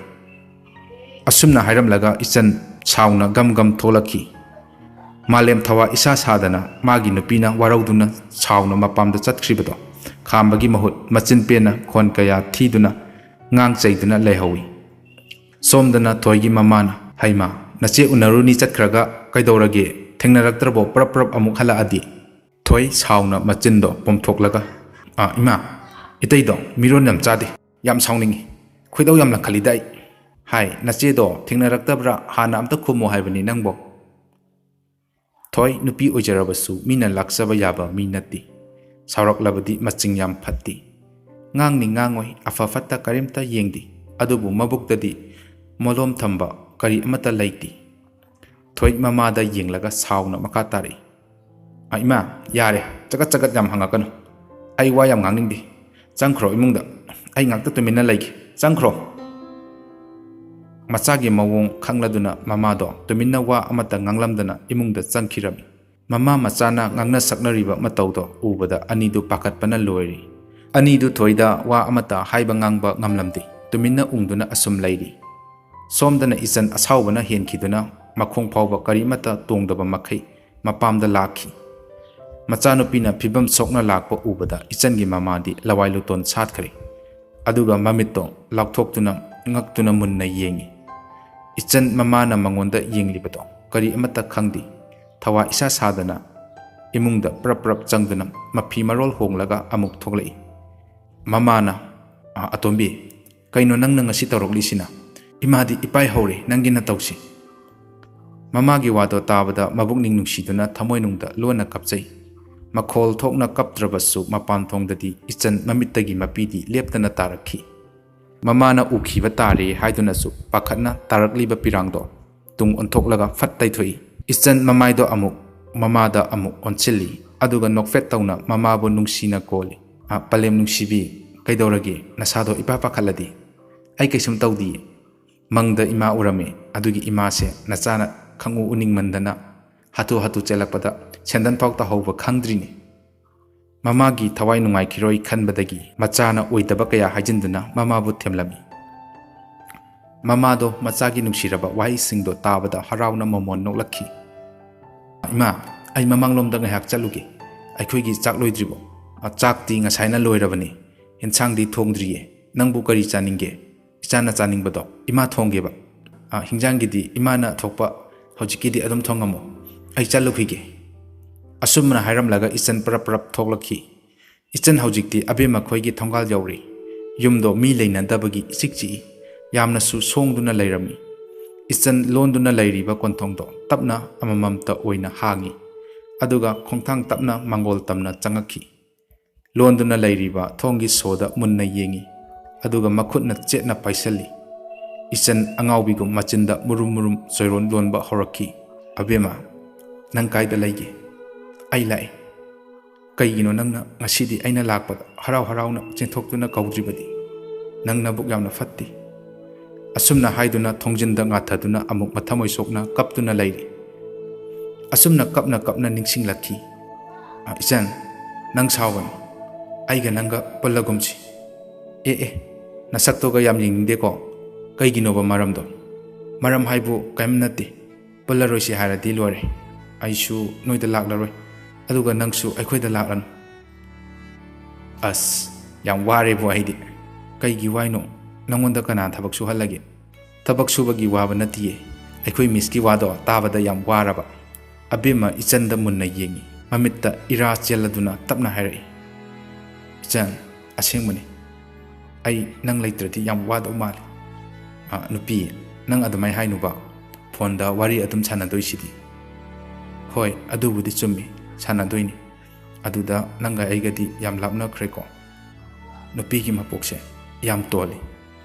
ꯑꯁꯨꯝꯅ ꯍꯥꯏꯔꯝꯂꯒ ꯏꯆꯟ ꯁꯥꯎꯅ ꯒꯝ ꯒꯝ ꯊꯣꯛꯂꯛꯈꯤ꯫ ꯃꯥꯂꯦꯝ ꯊꯋꯥ ꯏꯁꯥ ꯁꯥꯗꯅ ꯃꯥꯒꯤ ꯅꯨꯄꯤꯅ ꯋꯥꯔꯧꯗꯨꯅ ꯁꯥꯎꯅ ꯃꯄꯥꯝꯗ ꯆꯠꯈ꯭ꯔꯤꯕꯗꯣ ꯈꯥꯝꯕꯒꯤ ꯃꯍꯨꯠ ꯃꯆꯤꯟ ꯄꯦꯟꯅ ꯈꯣꯟ ꯀꯌꯥ ꯊꯤꯗꯨꯅ ꯉꯥꯡ ꯆꯩꯗꯨꯅ ꯂꯩꯍꯧꯏ꯫ ꯁꯣꯝꯗꯅ ꯊꯣꯏꯒꯤ ꯃꯃꯥꯅ, "ꯍꯩꯃꯥ, ꯅꯆꯦ ꯎꯅꯔꯨꯅꯤ ꯆꯠꯈ꯭ꯔꯒ ꯀꯩꯗꯧꯔꯒꯦ? ꯊꯦꯡꯅꯔꯛꯇ꯭ꯔꯕꯣ? ꯄ꯭ꯔꯞ ꯄ꯭ꯔꯞ ꯑꯃꯨꯛ ꯍꯜꯂꯛꯑꯗꯤ"꯫ ꯊꯣꯏ ꯁꯥꯎꯅ ꯃꯆꯤꯟꯗꯣ ꯄꯣꯝꯊꯣꯛꯂꯒ, "ꯑꯥ, ꯏꯃꯥ, ꯏꯇꯩꯗꯣ ꯃꯤꯔꯣꯟ ꯌꯥꯝ ꯆꯥꯗꯦ꯫ ꯌꯥꯝ ꯁꯥꯎꯅꯤꯡꯉꯤ꯫ ꯈꯣꯏꯗꯧ ꯌꯥꯝ ꯂꯪꯈꯠꯂꯤꯗ ꯑꯩ꯫ ꯍꯥꯏ, ꯅꯆꯦꯗꯣ ꯊꯦꯡꯅꯔꯛꯇꯕ꯭ꯔꯥ ꯍꯥꯟꯅ ꯑꯝꯇ ꯈꯨꯝꯃꯣ ꯍꯥꯏꯕꯅꯤ ꯅꯪꯕꯣ"꯫ ꯊꯣꯏ ꯅꯨꯄꯤ ꯑꯣꯏꯖꯔꯕꯁꯨ ꯃꯤꯅ ꯂꯥꯛꯆꯕ ꯌꯥꯕ ꯃꯤ ꯅꯠꯇꯦ꯫ ꯁꯥꯎꯔꯛꯂꯕꯗꯤ ꯃꯆꯤꯡ ꯌꯥꯝ ꯐꯠꯇꯦ꯫ ꯉꯥꯡꯅꯤ ꯉꯥꯡꯉꯣꯏ, ꯑꯐ ꯐꯠꯇ ꯀꯔꯤꯝꯇ ꯌꯦꯡꯗꯦ꯫ ꯑꯗꯨꯕꯨ ꯃꯕꯨꯛꯇꯗꯤ ꯃꯣꯂꯣꯝ ꯊꯝꯕ ꯀꯔꯤ ꯑꯃꯠꯇ ꯂꯩꯇꯦ꯫ ꯊꯣꯏ ꯃꯃꯥꯗ ꯌꯦꯡꯂꯒ ꯁꯥꯎꯅ ꯃꯈꯥ ꯇꯥꯔꯛꯏ, "ꯑ, ꯏꯃꯥ, ꯌꯥꯔꯦ, ꯆꯒꯠ ꯆꯒꯠ ꯌꯥꯝ ꯍꯪꯉꯛꯀꯅꯨ꯫ ꯑꯩ ꯋꯥ ꯌꯥꯝ ꯉꯥꯡꯅꯤꯡꯗꯦ꯫ ꯆꯪꯈ꯭ꯔꯣ ꯏꯃꯨꯡꯗ꯫ ꯑꯩ ꯉꯥꯛꯇ ꯇꯨꯃꯤꯟꯅ ꯂꯩꯒꯦ꯫ ꯆꯪꯈ꯭ꯔꯣ"꯫ ꯃꯆꯥꯒꯤ ꯃꯑꯣꯡ ꯈꯪꯂꯗꯨꯅ ꯃꯃꯥꯗꯣ ꯇꯨꯃꯤꯟꯅ ꯋꯥ ꯑꯃꯠꯇ ꯉꯥꯡꯂꯝꯗꯅ ꯏꯃꯨꯡꯗ ꯆꯪꯈꯤꯔꯝꯃꯤ꯫ ꯃꯃꯥ ꯃꯆꯥꯅ ꯉꯥꯡꯅ ꯁꯛꯅꯔꯤꯕ ꯃꯇꯧꯗꯣ ꯎꯕꯗ ꯑꯅꯤꯗꯨ ꯄꯥꯈꯠꯄꯅ ꯂꯣꯏꯔꯤ꯫ ꯑꯅꯤꯗꯨ ꯊꯣꯏꯗ ꯋꯥ ꯑꯃꯠꯇ ꯍꯥꯏꯕ ꯉꯥꯡꯕ ꯉꯝꯂꯝꯗꯦ꯫ ꯇꯨꯃꯤꯟꯅ ꯎꯪꯗꯨꯅ ꯑꯁꯨꯝ ꯂꯩꯔꯤ꯫ ꯁꯣꯝꯗꯅ ꯏꯆꯟ ꯑꯁꯥꯎꯕꯅ ꯍꯦꯟꯈꯤꯗꯨꯅ ꯃꯈꯣꯡ ꯐꯥꯎꯕ ꯀꯔꯤꯃꯠꯇ ꯇꯣꯡꯗꯕ ꯃꯈꯩ ꯃꯄꯥꯝꯗ ꯂꯥꯛꯈꯤ꯫ ꯃꯆꯥꯅꯨꯄꯤꯅ ꯐꯤꯕꯝ ꯁꯣꯛꯅ ꯂꯥꯛꯄ ꯎꯕꯗ ꯏꯆꯟꯒꯤ ꯃꯃꯥꯗꯤ ꯂꯋꯥꯏ ꯂꯨꯇꯣꯟ ꯁꯥꯠꯈ꯭ꯔꯦ꯫ ꯑꯗꯨꯒ ꯃꯃꯤꯠꯇꯣ ꯂꯥꯎꯊꯣꯛꯇꯨꯅ ꯉꯛꯇꯨꯅ ꯃꯨꯟꯅ ꯌꯦꯡꯉꯤ꯫ ꯏꯆꯟ ꯃꯃꯥꯅ ꯃꯉꯣꯟꯗ ꯌꯦꯡꯂꯤꯕꯗꯣ ꯀꯔꯤ ꯑꯃꯠꯇ ꯈꯪꯗꯦ꯫ ꯊꯋꯥ ꯏꯁꯥ ꯁꯥꯗꯅ ꯏꯃꯨꯡꯗ ꯄ꯭ꯔꯞ ꯄ꯭ꯔꯞ ꯆꯪꯗꯨꯅ ꯃꯐꯤ ꯃꯔꯣꯜ ꯍꯣꯡꯂꯒ ꯑꯃꯨꯛ ꯊꯣꯛꯂꯛꯏ꯫ ꯃꯃꯥꯅ, "ꯑ, ꯑꯇꯣꯝꯕꯤ, ꯀꯩꯅꯣ ꯅꯪꯅ ꯉꯁꯤ ꯇꯧꯔꯛꯂꯤꯁꯤꯅ? ꯏꯃꯥꯗꯤ ꯏꯄꯥꯏ ꯍꯧꯔꯦ ꯅꯪꯒꯤ ꯅꯇꯧꯁꯤ꯫" ꯃꯃꯥꯒꯤ ꯋꯥꯗꯣ ꯇꯥꯕꯗ ꯃꯕꯨꯛꯅꯤꯡ ꯅꯨꯡꯁꯤꯗꯨꯅ ꯊꯃꯣꯏꯅꯨꯡꯗ ꯂꯣꯟꯅ ꯀꯞꯆꯩ꯫ ꯃꯈꯣꯜ ꯊꯣꯛꯅ ꯀꯞꯇ꯭ꯔꯕꯁꯨ ꯃꯄꯥꯟ ꯊꯣꯡꯗꯗꯤ ꯏꯆꯟ ꯃꯃꯤꯠꯇꯒꯤ ꯃꯄꯤꯗꯤ ꯂꯦꯞꯇꯅ ꯇꯥꯔꯛꯈꯤ꯫ ꯃꯃꯥꯅ ꯎꯈꯤꯕ ꯇꯥꯔꯦ ꯍꯥꯏꯗꯨꯅꯁꯨ ꯄꯥꯈꯠꯅ ꯇꯥꯔꯛꯂꯤꯕ ꯄꯤꯔꯥꯡꯗꯣ ꯇꯨꯡ ꯑꯣꯟꯊꯣꯛꯂꯒ ꯐꯠ ꯇꯩꯊꯣꯛꯏ꯫ ꯏꯆꯟ ꯃꯃꯥꯏꯗꯣ ꯑꯃꯨꯛ ꯃꯃꯥꯗ ꯑꯃꯨꯛ ꯑꯣꯟꯁꯤꯜꯂꯤ, ꯑꯗꯨꯒ ꯅꯣꯛꯐꯦꯠ ꯇꯧꯅ ꯃꯃꯥꯕꯨ ꯅꯨꯡꯁꯤꯅ ꯀꯣꯜꯂꯤ꯫ "ꯑ, ꯄꯂꯦꯝ ꯅꯨꯡꯁꯤꯕꯤ, ꯀꯩꯗꯧꯔꯒꯦ? ꯅꯁꯥꯗꯣ ꯏꯄꯥ ꯄꯥꯈꯠꯂꯗꯤ?" "ꯑꯩ ꯀꯩꯁꯨꯝ ꯇꯧꯗꯤꯌꯦ꯫ ꯃꯪꯗ ꯏꯃꯥ ꯎꯔꯝꯃꯦ, ꯑꯗꯨꯒꯤ ꯏꯃꯥꯁꯦ ꯅꯆꯥꯅ ꯈꯪꯎ ꯎꯅꯤꯡꯃꯟꯗꯅ ꯍꯥꯊꯨ ꯍꯥꯊꯨ ꯆꯦꯜꯂꯛꯄꯗ ꯁꯦꯟꯗꯟ ꯐꯥꯎ ꯇꯥꯍꯧꯕ ꯈꯪꯗ꯭ꯔꯤꯅꯦ꯫" ꯃꯃꯥꯒꯤ ꯊꯋꯥꯏ ꯅꯨꯡꯉꯥꯏꯈꯤꯔꯣꯏ ꯈꯟꯕꯗꯒꯤ ꯃꯆꯥꯅ ꯑꯣꯏꯗꯕ ꯀꯌꯥ ꯍꯥꯏꯖꯤꯟꯗꯨꯅ ꯃꯃꯥꯕꯨ ꯊꯦꯝꯂꯝꯃꯤ꯫ ꯃꯃꯥꯗꯣ ꯃꯆꯥꯒꯤ ꯅꯨꯡꯁꯤꯔꯕ ꯋꯥꯍꯩꯁꯤꯡꯗꯣ ꯇꯥꯕꯗ ꯍꯔꯥꯎꯅ ꯃꯃꯣꯟ ꯅꯣꯛꯂꯛꯈꯤ꯫ "ꯏꯃꯥ, ꯑꯩ ꯃꯃꯥꯡꯂꯣꯝꯗ ꯉꯥꯏꯍꯥꯛ ꯆꯠꯂꯨꯒꯦ꯫ ꯑꯩꯈꯣꯏꯒꯤ ꯆꯥꯛ ꯂꯣꯏꯗ꯭ꯔꯤꯕꯣ?" "ꯑ, ꯆꯥꯛꯇꯤ ꯉꯁꯥꯏꯅ ꯂꯣꯏꯔꯕꯅꯤ꯫ ꯏꯟꯁꯥꯡꯗꯤ ꯊꯣꯡꯗ꯭ꯔꯤꯌꯦ꯫ ꯅꯪꯕꯨ ꯀꯔꯤ ꯆꯥꯅꯤꯡꯒꯦ?" "ꯏꯆꯥꯅ ꯆꯥꯅꯤꯡꯕꯗꯣ ꯏꯃꯥ ꯊꯣꯡꯒꯦꯕ꯫ ꯑ, ꯍꯤꯟꯖꯥꯡꯒꯤꯗꯤ ꯏꯃꯥꯅ ꯊꯣꯛꯄ ꯍꯧꯖꯤꯛꯀꯤꯗꯤ ꯑꯗꯨꯝ ꯊꯣꯡꯉꯝꯃꯣ꯫ ꯑꯩ ꯆꯠꯂꯨꯈꯤꯒꯦ꯫" ꯑꯁꯨꯝꯅ ꯍꯥꯏꯔꯝꯂꯒ ꯏꯆꯟ ꯄꯔꯞ ꯄꯔꯞ ꯊꯣꯛꯂꯛꯈꯤ꯫ ꯏꯆꯟ ꯍꯧꯖꯤꯛꯇꯤ ꯑꯕꯦꯝꯃ ꯈꯣꯏꯒꯤ ꯊꯣꯡꯒꯥꯜ ꯌꯧꯔꯦ꯫ ꯌꯨꯝꯗꯣ ꯃꯤ ꯂꯩꯅꯗꯕꯒꯤ ꯏꯆꯤꯛ ꯆꯤꯛꯏ꯫ ꯌꯥꯝꯅꯁꯨ ꯁꯣꯡꯗꯨꯅ ꯂꯩꯔꯝꯃꯤ꯫ ꯏꯆꯟ ꯂꯣꯟꯗꯨꯅ ꯂꯩꯔꯤꯕ ꯀꯣꯟꯊꯣꯡꯗꯣ ꯇꯞꯅ ꯑꯃꯃꯝꯇ ꯑꯣꯏꯅ ꯍꯥꯡꯉꯤ꯫ ꯑꯗꯨꯒ ꯈꯣꯡꯊꯥꯡ ꯇꯞꯅ ꯃꯥꯡꯒꯣꯜ ꯇꯝꯅ ꯆꯪꯉꯛꯈꯤ꯫ ꯂꯣꯟꯗꯨꯅ ꯂꯩꯔꯤꯕ ꯊꯣꯡꯒꯤ ꯁꯣꯗ ꯃꯨꯟꯅ ꯌꯦꯡꯉꯤ꯫ ꯑꯗꯨꯒ ꯃꯈꯨꯠꯅ ꯆꯦꯠꯅ ꯄꯥꯏꯁꯜꯂꯤ꯫ ꯏꯆꯟ ꯑꯉꯥꯎꯕꯤꯒꯨꯝ ꯃꯆꯤꯟꯗ ꯃꯨꯔꯨꯝ ꯃꯨꯔꯨꯝ ꯆꯣꯏꯔꯣꯟ ꯂꯣꯟꯕ ꯍꯧꯔꯛꯈꯤ꯫ "ꯑꯕꯦꯝꯃ, ꯅꯪ ꯀꯥꯏꯗ ꯂꯩꯒꯦ? ꯑꯩ ꯂꯥꯛꯑꯦ꯫ ꯀꯩꯒꯤꯅꯣ ꯅꯪꯅ ꯉꯁꯤꯗꯤ ꯑꯩꯅ ꯂꯥꯛꯄꯗ ꯍꯔꯥꯎ ꯍꯔꯥꯎꯅ ꯆꯦꯟꯊꯣꯛꯇꯨꯅ ꯀꯧꯗ꯭ꯔꯤꯕꯗꯤ? ꯅꯪ ꯅꯕꯨꯛ ꯌꯥꯝꯅ ꯐꯠꯇꯦ꯫" ꯑꯁꯨꯝꯅ ꯍꯥꯏꯗꯨꯅ ꯊꯣꯡꯖꯤꯟꯗ ꯉꯥꯊꯗꯨꯅ ꯑꯃꯨꯛ ꯃꯊꯃꯣꯏ ꯁꯣꯛꯅ ꯀꯞꯇꯨꯅ ꯂꯩꯔꯤ꯫ ꯑꯁꯨꯝꯅ ꯀꯞꯅ ꯀꯞꯅ ꯅꯤꯡꯁꯤꯡꯂꯛꯈꯤ꯫ "ꯑ, ꯏꯆꯟ, ꯅꯪ ꯁꯥꯎꯒꯅꯨ꯫ ꯑꯩꯒ ꯅꯪꯒ ꯄꯨꯜꯂꯒꯨꯝꯁꯤ꯫" "ꯑꯦ, ꯑꯦ, ꯅꯁꯛꯇꯨꯒ ꯌꯥꯝ ꯌꯦꯡꯅꯤꯡꯗꯦꯀꯣ꯫ ꯀꯩꯒꯤꯅꯣꯕ ꯃꯔꯝꯗꯣ?" "ꯃꯔꯝ ꯍꯥꯏꯕꯨ ꯀꯔꯤꯝ ꯅꯠꯇꯦ꯫ ꯄꯨꯜꯂꯔꯣꯏꯁꯤ ꯍꯥꯏꯔꯗꯤ ꯂꯣꯏꯔꯦ꯫ ꯑꯩꯁꯨ ꯅꯣꯏꯗ ꯂꯥꯛꯂꯔꯣꯏ꯫ ꯑꯗꯨꯒ ꯅꯪꯁꯨ ꯑꯩꯈꯣꯏꯗ ꯂꯥꯛꯂꯅꯨ꯫" "ꯑꯁ, ꯌꯥꯝ ꯋꯥꯔꯦꯕꯨ ꯑꯩꯗꯤ꯫" "ꯀꯩꯒꯤ ꯋꯥꯏꯅꯣ? ꯅꯪꯉꯣꯟꯗ ꯀꯅꯥ ꯊꯕꯛ ꯁꯨꯍꯜꯂꯒꯦ? ꯊꯕꯛ ꯁꯨꯕꯒꯤ ꯋꯥꯕ ꯅꯠꯇꯤꯌꯦ꯫ ꯑꯩꯈꯣꯏ ꯃꯤꯁꯀꯤ ꯋꯥꯗꯣ ꯇꯥꯕꯗ ꯌꯥꯝ ꯋꯥꯔꯕ꯫" ꯑꯕꯦꯝꯃ ꯏꯆꯟꯗ ꯃꯨꯟꯅ ꯌꯦꯡꯉꯤ꯫ ꯃꯃꯤꯠꯇ ꯏꯔꯥ ꯆꯦꯜꯂꯗꯨꯅ ꯇꯞꯅ ꯍꯥꯏꯔꯛꯏ, "ꯏꯆꯟ, ꯑꯁꯦꯡꯕꯅꯤ, ꯑꯩ ꯅꯪ ꯂꯩꯇ꯭ꯔꯗꯤ ꯌꯥꯝ ꯋꯥꯗꯧ ꯃꯥꯜꯂꯤ꯫ "ꯑ, ꯅꯨꯄꯤ, ꯅꯪ ꯑꯗꯨꯃꯥꯏ ꯍꯥꯏꯅꯨꯕ, ꯐꯣꯟꯗ ꯋꯥꯔꯤ ꯑꯗꯨꯝ ꯁꯥꯟꯅꯗꯣꯏꯁꯤꯗꯤ꯫" "ꯍꯣꯏ, ꯑꯗꯨꯕꯨꯗꯤ ꯆꯨꯝꯃꯤ, ꯁꯥꯟꯅꯗꯣꯏꯅꯤ꯫ ꯑꯗꯨꯗ ꯅꯪꯒ ꯑꯩꯒꯗꯤ ꯌꯥꯝ ꯂꯥꯞꯅꯈ꯭ꯔꯦꯀꯣ꯫ ꯅꯨꯄꯤꯒꯤ ꯃꯄꯣꯛꯁꯦ ꯌꯥꯝ ꯇꯣꯜꯂꯤ꯫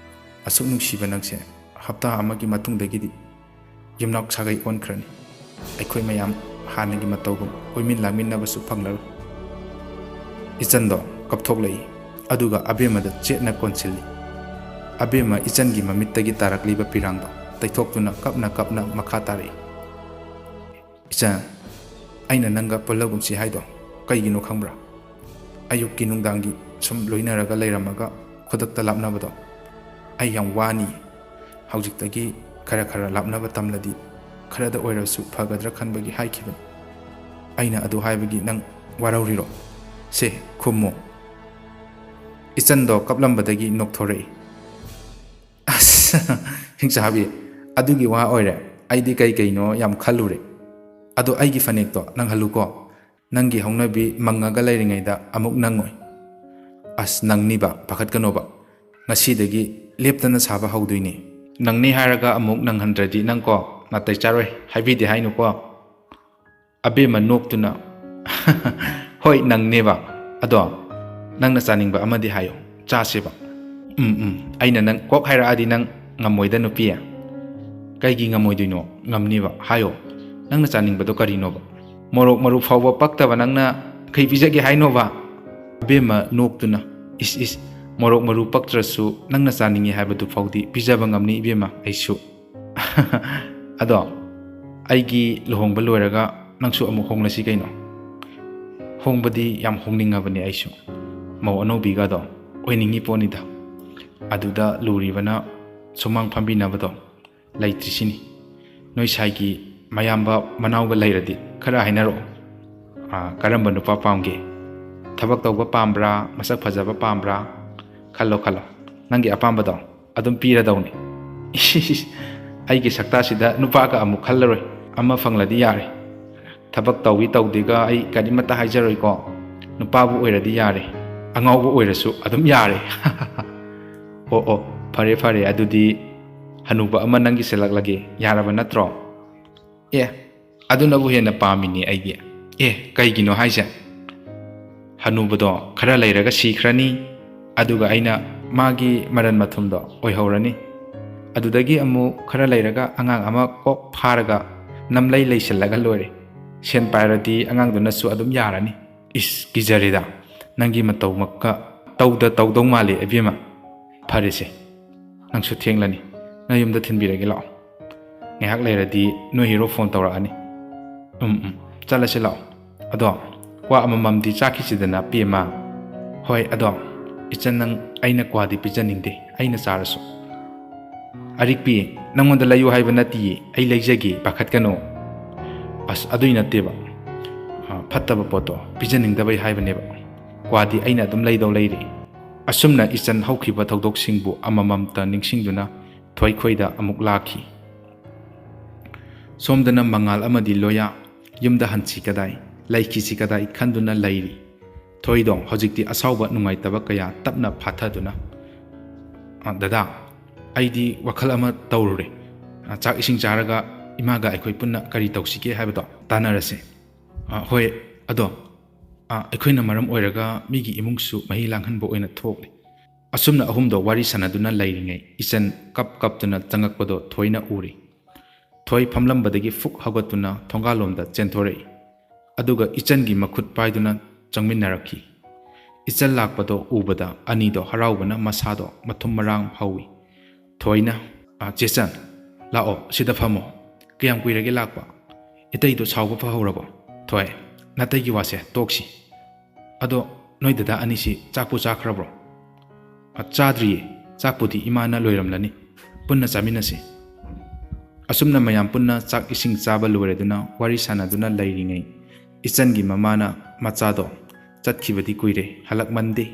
ꯑꯁꯨꯛ ꯅꯨꯡꯁꯤꯕ ꯅꯪꯁꯦ ꯍꯞꯇꯥ ꯑꯃꯒꯤ ꯃꯇꯨꯡꯗꯒꯤꯗꯤ ꯌꯨꯝꯅꯥꯛ ꯁꯥꯒꯩ ꯑꯣꯟꯈ꯭ꯔꯅꯤ꯫ ꯑꯩꯈꯣꯏ ꯃꯌꯥꯝ ꯍꯥꯟꯅꯒꯤ ꯃꯇꯧꯒꯨꯝ ꯀꯣꯏꯃꯤꯟ ꯂꯥꯡꯃꯤꯟꯅꯕꯁꯨ ꯐꯪꯂꯔꯣꯏ꯫" ꯏꯆꯟꯗꯣ ꯀꯞꯊꯣꯛꯂꯛꯏ꯫ ꯑꯗꯨꯒ ꯑꯕꯦꯝꯃꯗ ꯆꯦꯠꯅ ꯀꯣꯟꯁꯤꯜꯂꯤ꯫ ꯑꯕꯦꯝꯃ ꯏꯆꯟꯒꯤ ꯃꯃꯤꯠꯇꯒꯤ ꯇꯥꯔꯛꯂꯤꯕ ꯄꯤꯔꯥꯡꯗꯣ ꯇꯩꯊꯣꯛꯇꯨꯅ ꯀꯞꯅ ꯀꯞꯅ ꯃꯈꯥ ꯇꯥꯔꯛꯏ꯫ "ꯏꯆꯟ, ꯑꯩꯅ ꯅꯪꯒ ꯄꯨꯜꯂꯒꯨꯝꯁꯤ ꯍꯥꯏꯗꯣ ꯀꯩꯒꯤꯅꯣ ꯈꯪꯕ꯭ꯔꯥ? ꯑꯌꯨꯛꯀꯤ ꯅꯨꯡꯗꯥꯡꯒꯤ ꯁꯨꯝ ꯂꯣꯏꯅꯔꯒ ꯂꯩꯔꯝꯃꯒ ꯈꯨꯗꯛꯇ ꯂꯥꯞꯅꯕꯗꯣ ꯑꯩ ꯌꯥꯝ ꯋꯥꯅꯤ꯫ ꯍꯧꯖꯤꯛꯇꯒꯤ ꯈꯔ ꯈꯔ ꯂꯥꯞꯅꯕ ꯇꯝꯂꯗꯤ ꯈꯔꯗ ꯑꯣꯏꯔꯁꯨ ꯐꯒꯗ꯭ꯔꯥ ꯈꯟꯕꯒꯤ ꯍꯥꯏꯈꯤꯕꯅꯤ꯫ ꯑꯩꯅ ꯑꯗꯨ ꯍꯥꯏꯕꯒꯤ ꯅꯪ ꯋꯥꯔꯧꯔꯤꯔꯣ? ꯁꯦ, ꯈꯨꯝꯃꯣ꯫" ꯏꯆꯟꯗꯣ ꯀꯞꯂꯝꯕꯗꯒꯤ ꯅꯣꯛꯊꯣꯔꯛꯏ꯫ "ꯑꯁ, ꯍꯤꯡꯆꯥꯕꯤ, ꯑꯗꯨꯒꯤ ꯋꯥ ꯑꯣꯏꯔꯦ꯫ ꯑꯩꯗꯤ ꯀꯩ ꯀꯩꯅꯣ ꯌꯥꯝ ꯈꯜꯂꯨꯔꯦ꯫ ꯑꯗꯣ ꯑꯩꯒꯤ ꯐꯅꯦꯛꯇꯣ ꯅꯪꯍꯜꯂꯨꯀꯣ꯫ ꯅꯪꯒꯤ ꯍꯧꯅꯕꯤ ꯃꯪꯉꯒ ꯂꯩꯔꯤꯉꯩꯗ ꯑꯃꯨꯛ ꯅꯪꯉꯣꯏ꯫" "ꯑꯁ, ꯅꯪꯅꯤꯕ, ꯄꯥꯈꯠꯀꯅꯣꯕ꯫ ꯉꯁꯤꯗꯒꯤ ꯂꯦꯞꯇꯅ ꯁꯥꯕ ꯍꯧꯗꯣꯏꯅꯤ꯫" "ꯅꯪꯅꯤ ꯍꯥꯏꯔꯒ ꯑꯃꯨꯛ ꯅꯪꯍꯟꯗ꯭ꯔꯗꯤ ꯅꯪꯀꯣ ꯅꯥꯇꯩ ꯆꯥꯔꯣꯏ, ꯍꯥꯏꯕꯤꯗꯦ ꯍꯥꯏꯅꯨꯀꯣ꯫" ꯑꯕꯦꯝꯃ ꯅꯣꯛꯇꯨꯅ, "ꯍꯣꯏ, ꯅꯪꯅꯦꯕ꯫ ꯑꯗꯣ ꯅꯪꯅ ꯆꯥꯅꯤꯡꯕ ꯑꯃꯗꯤ ꯍꯥꯏꯌꯣ, ꯆꯥꯁꯦꯕ꯫" "ꯎꯝ, ꯎꯝ, ꯑꯩꯅ ꯅꯪ ꯀꯣꯛ ꯍꯥꯏꯔꯛꯑꯗꯤ ꯅꯪ ꯉꯝꯃꯣꯏꯗ, ꯅꯨꯄꯤ꯫" "ꯀꯩꯒꯤ ꯉꯝꯃꯣꯏꯗꯣꯏꯅꯣ? ꯉꯝꯅꯤꯕ, ꯍꯥꯏꯌꯣ꯫ ꯅꯪꯅ ꯆꯥꯅꯤꯡꯕꯗꯣ ꯀꯔꯤꯅꯣꯕ? ꯃꯣꯔꯣꯛ ꯃꯔꯨ ꯐꯥꯎꯕ ꯄꯛꯇꯕ ꯅꯪꯅ ꯀꯩ ꯄꯤꯖꯒꯦ ꯍꯥꯏꯅꯣꯕ?" ꯑꯕꯦꯝꯃ ꯅꯣꯛꯇꯨꯅ, "ꯏꯁ, ꯏꯁ, ꯃꯣꯔꯣꯛ ꯃꯔꯨ ꯄꯛꯇ꯭ꯔꯁꯨ ꯅꯪꯅ ꯆꯥꯅꯤꯡꯉꯤ ꯍꯥꯏꯕꯗꯨ ꯐꯥꯎꯗꯤ ꯄꯤꯖꯕ ꯉꯝꯅꯤ ꯏꯕꯦꯝꯃ, ꯑꯩꯁꯨ꯫" "ꯑꯗꯣ ꯑꯩꯒꯤ ꯂꯨꯍꯣꯡꯕ ꯂꯣꯏꯔꯒ ꯅꯪꯁꯨ ꯑꯃꯨꯛ ꯍꯣꯡꯂꯁꯤ ꯀꯩꯅꯣ?" "ꯍꯣꯡꯕꯗꯤ ꯌꯥꯝ ꯍꯣꯡꯅꯤꯡꯉꯕꯅꯦ ꯑꯩꯁꯨ꯫ ꯃꯧ ꯑꯅꯧꯕꯤꯒꯗꯣ ꯑꯣꯏꯅꯤꯡꯉꯤ ꯄꯣꯠꯅꯤꯗ꯫ ꯑꯗꯨꯗ ꯂꯨꯔꯤꯕꯅ ꯁꯨꯃꯥꯡ ꯐꯝꯕꯤꯅꯕꯗꯣ ꯂꯩꯇ꯭ꯔꯤꯁꯤꯅꯤ꯫ ꯅꯣꯏ ꯁꯥꯏꯒꯤ ꯃꯌꯥꯝꯕ ꯃꯅꯥꯎꯒ ꯂꯩꯔꯗꯤ ꯈꯔ ꯍꯥꯏꯅꯔꯛꯑꯣ꯫ ꯑꯥ, ꯀꯔꯝꯕ ꯅꯨꯄꯥ ꯄꯥꯝꯒꯦ? ꯊꯕꯛ ꯇꯧꯕ ꯄꯥꯝꯕ꯭ꯔꯥ? ꯃꯁꯛ ꯐꯖꯕ ꯄꯥꯝꯕ꯭ꯔꯥ? ꯈꯜꯂꯣ, ꯈꯜꯂꯣ꯫ ꯅꯪꯒꯤ ꯑꯄꯥꯝꯕꯗꯣ ꯑꯗꯨꯝ ꯄꯤꯔꯗꯧꯅꯤ꯫" "ꯏꯁ, ꯏꯁ, ꯏꯁ, ꯑꯩꯒꯤ ꯁꯛꯇꯥꯁꯤꯗ ꯅꯨꯄꯥꯒ ꯑꯃꯨꯛ ꯈꯜꯂꯔꯣꯏ꯫ ꯑꯃ ꯐꯪꯂꯗꯤ ꯌꯥꯔꯦ꯫ ꯊꯕꯛ ꯇꯧꯏ ꯇꯧꯗꯦꯒ ꯑꯩ ꯀꯔꯤꯃꯠꯇ ꯍꯥꯏꯖꯔꯣꯏꯀꯣ꯫ ꯅꯨꯄꯥꯕꯨ ꯑꯣꯏꯔꯗꯤ ꯌꯥꯔꯦ꯫ ꯑꯉꯥꯎꯕ ꯑꯣꯏꯔꯁꯨ ꯑꯗꯨꯝ ꯌꯥꯔꯦ꯫ ꯑꯣ ꯑꯣ, ꯐꯔꯦ ꯐꯔꯦ, ꯑꯗꯨꯗꯤ ꯍꯅꯨꯕ ꯑꯃ ꯅꯪꯒꯤ ꯁꯤꯜꯂꯛꯂꯒꯦ, ꯌꯥꯔꯕ ꯅꯠꯇ꯭ꯔꯣ? ꯑꯦ, ꯑꯗꯨꯅꯕꯨ ꯍꯦꯟꯅ ꯄꯥꯝꯃꯤꯅꯦ ꯑꯩꯗꯤ꯫ ꯑꯦ, ꯀꯩꯒꯤꯅꯣ ꯍꯥꯏꯁꯦ? ꯍꯅꯨꯕꯗꯣ ꯈꯔ ꯂꯩꯔꯒ ꯁꯤꯈ꯭ꯔꯅꯤ, ꯑꯗꯨꯒ ꯑꯩꯅ ꯃꯥꯒꯤ ꯃꯔꯟ ꯃꯊꯨꯝꯗꯣ ꯑꯣꯏꯍꯧꯔꯅꯤ꯫ ꯑꯗꯨꯗꯒꯤ ꯑꯃꯨꯛ ꯈꯔ ꯂꯩꯔꯒ ꯑꯉꯥꯡ ꯑꯃ ꯀꯣꯛ ꯐꯥꯔꯒ ꯅꯝꯂꯩ ꯂꯩꯁꯤꯜꯂꯒ ꯂꯣꯏꯔꯦ꯫ ꯁꯦꯟ ꯄꯥꯏꯔꯗꯤ ꯑꯉꯥꯡꯗꯨꯅꯁꯨ ꯑꯗꯨꯝ ꯌꯥꯔꯅꯤ꯫ ꯏꯁ, ꯀꯤꯖꯔꯦꯗ, ꯅꯪꯒꯤ ꯃꯇꯧꯃꯛꯀ ꯇꯧꯗ ꯇꯧꯗꯧ ꯃꯥꯜꯂꯤ ꯏꯕꯦꯝꯃ꯫ ꯐꯔꯦꯁꯦ, ꯅꯪꯁꯨ ꯊꯦꯡꯂꯅꯤ, ꯅꯌꯨꯝꯗ ꯊꯤꯟꯕꯤꯔꯒꯦ ꯂꯥꯛꯑꯣ꯫ ꯉꯥꯏꯍꯥꯛ ꯂꯩꯔꯗꯤ ꯅꯣꯏ ꯍꯤꯔꯣ ꯐꯣꯟ ꯇꯧꯔꯛꯑꯅꯤ꯫ ꯎꯝ ꯎꯝ, ꯆꯠꯂꯁꯤ ꯂꯥꯛꯑꯣ꯫ ꯑꯗꯣ ꯀ꯭ꯋꯥ ꯑꯃꯃꯝꯗꯤ ꯆꯥꯈꯤꯁꯤꯗꯅ ꯄꯦꯝꯃ꯫ ꯍꯣꯏ, ꯑꯗꯣ ꯏꯆꯟ, ꯅꯪ, ꯑꯩꯅ ꯀ꯭ꯋꯥꯗꯤ ꯄꯤꯖꯅꯤꯡꯗꯦ, ꯑꯩꯅ ꯆꯥꯔꯁꯨ꯫ ꯑꯔꯤꯛꯄꯤ, ꯅꯪꯉꯣꯟꯗ ꯂꯩꯌꯨ ꯍꯥꯏꯕ ꯅꯠꯇꯤꯌꯦ, ꯑꯩ ꯂꯩꯖꯒꯦ, ꯄꯥꯈꯠꯀꯅꯨ꯫ ꯑꯁ, ꯑꯗꯨꯏ ꯅꯠꯇꯦꯕ꯫ ꯑ, ꯐꯠꯇꯕ ꯄꯣꯠꯇꯣ ꯄꯤꯖꯅꯤꯡꯗꯕꯩ ꯍꯥꯏꯕꯅꯦꯕ꯫ ꯀ꯭ꯋꯥꯗꯤ ꯑꯩꯅ ꯑꯗꯨꯝ ꯂꯩꯗꯧ ꯂꯩꯔꯦ꯫ ꯑꯁꯨꯝꯅ ꯏꯆꯟ ꯍꯧꯈꯤꯕ ꯊꯧꯗꯣꯛꯁꯤꯡꯕꯨ ꯑꯃꯃꯝꯇ ꯅꯤꯡꯁꯤꯡꯗꯨꯅ ꯊꯣꯏꯈꯣꯏꯗ ꯑꯃꯨꯛ ꯂꯥꯛꯈꯤ꯫ ꯁꯣꯝꯗꯅ ꯃꯉꯥꯜ ꯑꯃꯗꯤ ꯂꯣꯌꯥ ꯌꯨꯝꯗ ꯍꯟꯁꯤ ꯀꯗꯥꯏ, ꯂꯩꯈꯤꯁꯤ ꯀꯗꯥꯏ ꯈꯟꯗꯨꯅ ꯂꯩꯔꯤ꯫ ꯊꯣꯏꯗꯣ ꯍꯧꯖꯤꯛꯇꯤ ꯑꯁꯥꯎꯕ ꯅꯨꯡꯉꯥꯏꯇꯕ ꯀꯌꯥ ꯇꯞꯅ ꯐꯥꯊꯗꯨꯅ, "ꯑ, ꯗꯗꯥ, ꯑꯩꯗꯤ ꯋꯥꯈꯜ ꯑꯃ ꯇꯧꯔꯨꯔꯦ꯫ ꯑ, ꯆꯥꯛ ꯏꯁꯤꯡ ꯆꯥꯔꯒ ꯏꯃꯥꯒ ꯑꯩꯈꯣꯏ ꯄꯨꯟꯅ ꯀꯔꯤ ꯇꯧꯁꯤꯒꯦ ꯍꯥꯏꯕꯗꯣ ꯇꯥꯟꯅꯔꯁꯦ꯫" "ꯑ, ꯍꯣꯏ, ꯑꯗꯣ, ꯑ, ꯑꯩꯈꯣꯏꯅ ꯃꯔꯝ ꯑꯣꯏꯔꯒ ꯃꯤꯒꯤ ꯏꯃꯨꯡꯁꯨ ꯃꯍꯤ ꯂꯥꯡꯍꯟꯕ ꯑꯣꯏꯅ ꯊꯣꯛꯂꯤ꯫" ꯑꯁꯨꯝꯅ ꯑꯍꯨꯝꯗꯣ ꯋꯥꯔꯤ ꯁꯥꯟꯅꯗꯨꯅ ꯂꯩꯔꯤꯉꯩ ꯏꯆꯟ ꯀꯞ ꯀꯞꯇꯨꯅ ꯆꯪꯉꯛꯄꯗꯣ ꯊꯣꯏꯅ ꯎꯔꯤ꯫ ꯊꯣꯏ ꯐꯝꯂꯝꯕꯗꯒꯤ ꯐꯨꯛ ꯍꯧꯒꯠꯇꯨꯅ ꯊꯣꯡꯒꯥꯜꯂꯣꯝꯗ ꯆꯦꯟꯊꯣꯔꯛꯏ꯫ ꯑꯗꯨꯒ ꯏꯆꯟꯒꯤ ꯃꯈꯨꯠ ꯄꯥꯏꯗꯨꯅ ꯆꯪꯃꯤꯟꯅꯔꯛꯈꯤ꯫ ꯏꯆꯟ ꯂꯥꯛꯄꯗꯣ ꯎꯕꯗ ꯑꯅꯤꯗꯣ ꯍꯔꯥꯎꯕꯅ ꯃꯁꯥꯗꯣ ꯃꯊꯨꯝ ꯃꯔꯥꯡ ꯍꯧꯏ꯫ ꯊꯣꯏꯅ, "ꯑ, ꯆꯦꯆꯟ, ꯂꯥꯛꯑꯣ, ꯁꯤꯗ ꯐꯝꯃꯣ꯫ ꯀꯌꯥꯝ ꯀꯨꯏꯔꯒꯦ ꯂꯥꯛꯄ? ꯏꯇꯩꯗꯣ ꯁꯥꯎꯕ ꯐꯍꯧꯔꯕꯣ?" "ꯊꯣꯏ, ꯅꯥꯇꯩꯒꯤ ꯋꯥꯁꯦ ꯇꯣꯛꯁꯤ꯫ ꯑꯗꯣ ꯅꯣꯏ ꯗꯗꯥ ꯑꯅꯤꯁꯤ ꯆꯥꯛꯄꯨ ꯆꯥꯈ꯭ꯔꯕ꯭ꯔꯣ?" "ꯑ, ꯆꯥꯗ꯭ꯔꯤꯌꯦ꯫ ꯆꯥꯛꯄꯨꯗꯤ ꯏꯃꯥꯅ ꯂꯣꯏꯔꯝꯂꯅꯤ꯫ ꯄꯨꯟꯅ ꯆꯥꯃꯤꯟꯅꯁꯤ꯫" ꯑꯁꯨꯝꯅ ꯃꯌꯥꯝ ꯄꯨꯟꯅ ꯆꯥꯛ ꯏꯁꯤꯡ ꯆꯥꯕ ꯂꯣꯏꯔꯗꯨꯅ ꯋꯥꯔꯤ ꯁꯥꯟꯅꯗꯨꯅ ꯂꯩꯔꯤꯉꯩ, ꯏꯆꯟꯒꯤ ꯃꯃꯥꯅ ꯃꯆꯥꯗꯣ ꯆꯠꯈꯤꯕꯗꯤ ꯀꯨꯏꯔꯦ, ꯍꯜꯂꯛꯃꯟꯗꯦ,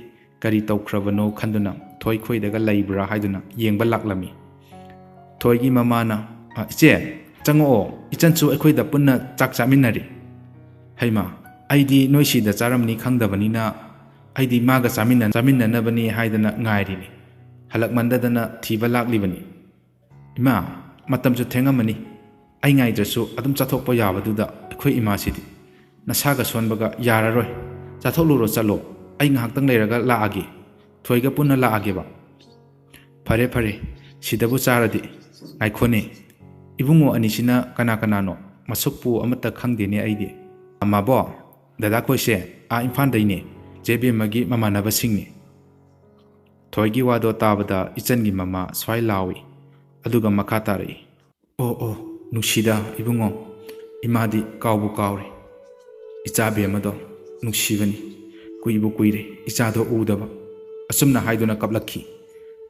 ꯀꯔꯤ ꯇꯧꯈ꯭ꯔꯕꯅꯣ ꯈꯟꯗꯨꯅ ꯊꯣꯏ ꯈꯣꯏꯗꯒ ꯂꯩꯕ꯭ꯔꯥ ꯍꯥꯏꯗꯨꯅ ꯌꯦꯡꯕ ꯂꯥꯛꯂꯝꯃꯤ꯫ ꯊꯣꯏꯒꯤ ꯃꯃꯥꯅ, "ꯑ, ꯏꯆꯦ, ꯆꯪꯉꯛꯑꯣ, ꯏꯆꯟꯁꯨ ꯑꯩꯈꯣꯏꯗ ꯄꯨꯟꯅ ꯆꯥꯛ ꯆꯥꯃꯤꯟꯅꯔꯤ꯫" "ꯍꯩꯃꯥ, ꯑꯩꯗꯤ ꯅꯣꯏ ꯁꯤꯗ ꯆꯥꯔꯝꯅꯤ ꯈꯪꯗꯕꯅꯤꯅ ꯑꯩꯗꯤ ꯃꯥꯒ ꯆꯥꯃꯤꯟꯅ ꯆꯥꯃꯤꯟꯅꯅꯕꯅꯤ ꯍꯥꯏꯗꯅ ꯉꯥꯏꯔꯤꯅꯤ꯫ ꯍꯜꯂꯛꯃꯟꯗꯗꯅ ꯊꯤꯕ ꯂꯥꯛꯂꯤꯕꯅꯤ꯫ ꯏꯃꯥ, ꯃꯇꯝꯁꯨ ꯊꯦꯡꯉꯝꯃꯅꯤ꯫ ꯑꯩ ꯉꯥꯏꯗ꯭ꯔꯁꯨ ꯑꯗꯨꯝ ꯆꯥꯊꯣꯛꯄ ꯌꯥꯕꯗꯨꯗ ꯑꯩꯈꯣꯏ ꯏꯃꯥꯁꯤꯗꯤ꯫ ꯅꯁꯥꯒ ꯁꯣꯟꯕꯒ ꯌꯥꯔꯔꯣꯏ꯫ ꯆꯥꯊꯣꯛꯂꯨꯔꯣ, ꯆꯠꯂꯣ꯫ ꯑꯩ ꯉꯥꯏꯍꯥꯛꯇꯪ ꯂꯩꯔꯒ ꯂꯥꯛꯑꯒꯦ꯫ ꯊꯣꯏꯒ ꯄꯨꯟꯅ ꯂꯥꯛꯑꯒꯦꯕ꯫ ꯐꯔꯦ ꯐꯔꯦ, ꯁꯤꯗꯕꯨ ꯆꯥꯔꯗꯤ꯫ ꯉꯥꯏꯈꯣꯅꯦ, ꯏꯕꯨꯡꯉꯣ ꯑꯅꯤꯁꯤꯅ ꯀꯅꯥ ꯀꯅꯥꯅꯣ? ꯃꯁꯛꯄꯨ ꯑꯃꯠꯇ ꯈꯪꯗꯦꯅꯦ ꯑꯩꯗꯤ꯫ ꯃꯥꯕꯣ, ꯗꯗꯥꯈꯣꯏꯁꯦ ꯑꯥ ꯏꯝꯐꯥꯜꯗꯩꯅꯦ, ꯆꯦ ꯕꯦꯝꯃꯒꯤ ꯃꯃꯥꯟꯅꯕꯁꯤꯡꯅꯤ꯫ ꯊꯣꯏꯒꯤ ꯋꯥꯗꯣ ꯇꯥꯕꯗ ꯏꯆꯟꯒꯤ ꯃꯃꯥ ꯁ꯭ꯋꯥꯏ ꯂꯥꯎꯏ, ꯑꯗꯨꯒ ꯃꯈꯥ ꯇꯥꯔꯛꯏ꯫ ꯑꯣ ꯑꯣ, ꯅꯨꯡꯁꯤꯗ ꯏꯕꯨꯡꯉꯣ, ꯏꯃꯥꯗꯤ ꯀꯥꯎꯕꯨ ꯀꯥꯎꯔꯦ꯫ ꯏꯆꯥ ꯕꯦꯝꯃꯗꯣ ꯅꯨꯡꯁꯤꯕꯅꯤ, ꯀꯨꯏꯕꯨ ꯀꯨꯏꯔꯦ ꯏꯆꯥꯗꯣ ꯎꯗꯕ꯫ ꯑꯁꯨꯝꯅ ꯍꯥꯏꯗꯨꯅ ꯀꯞꯂꯛꯈꯤ꯫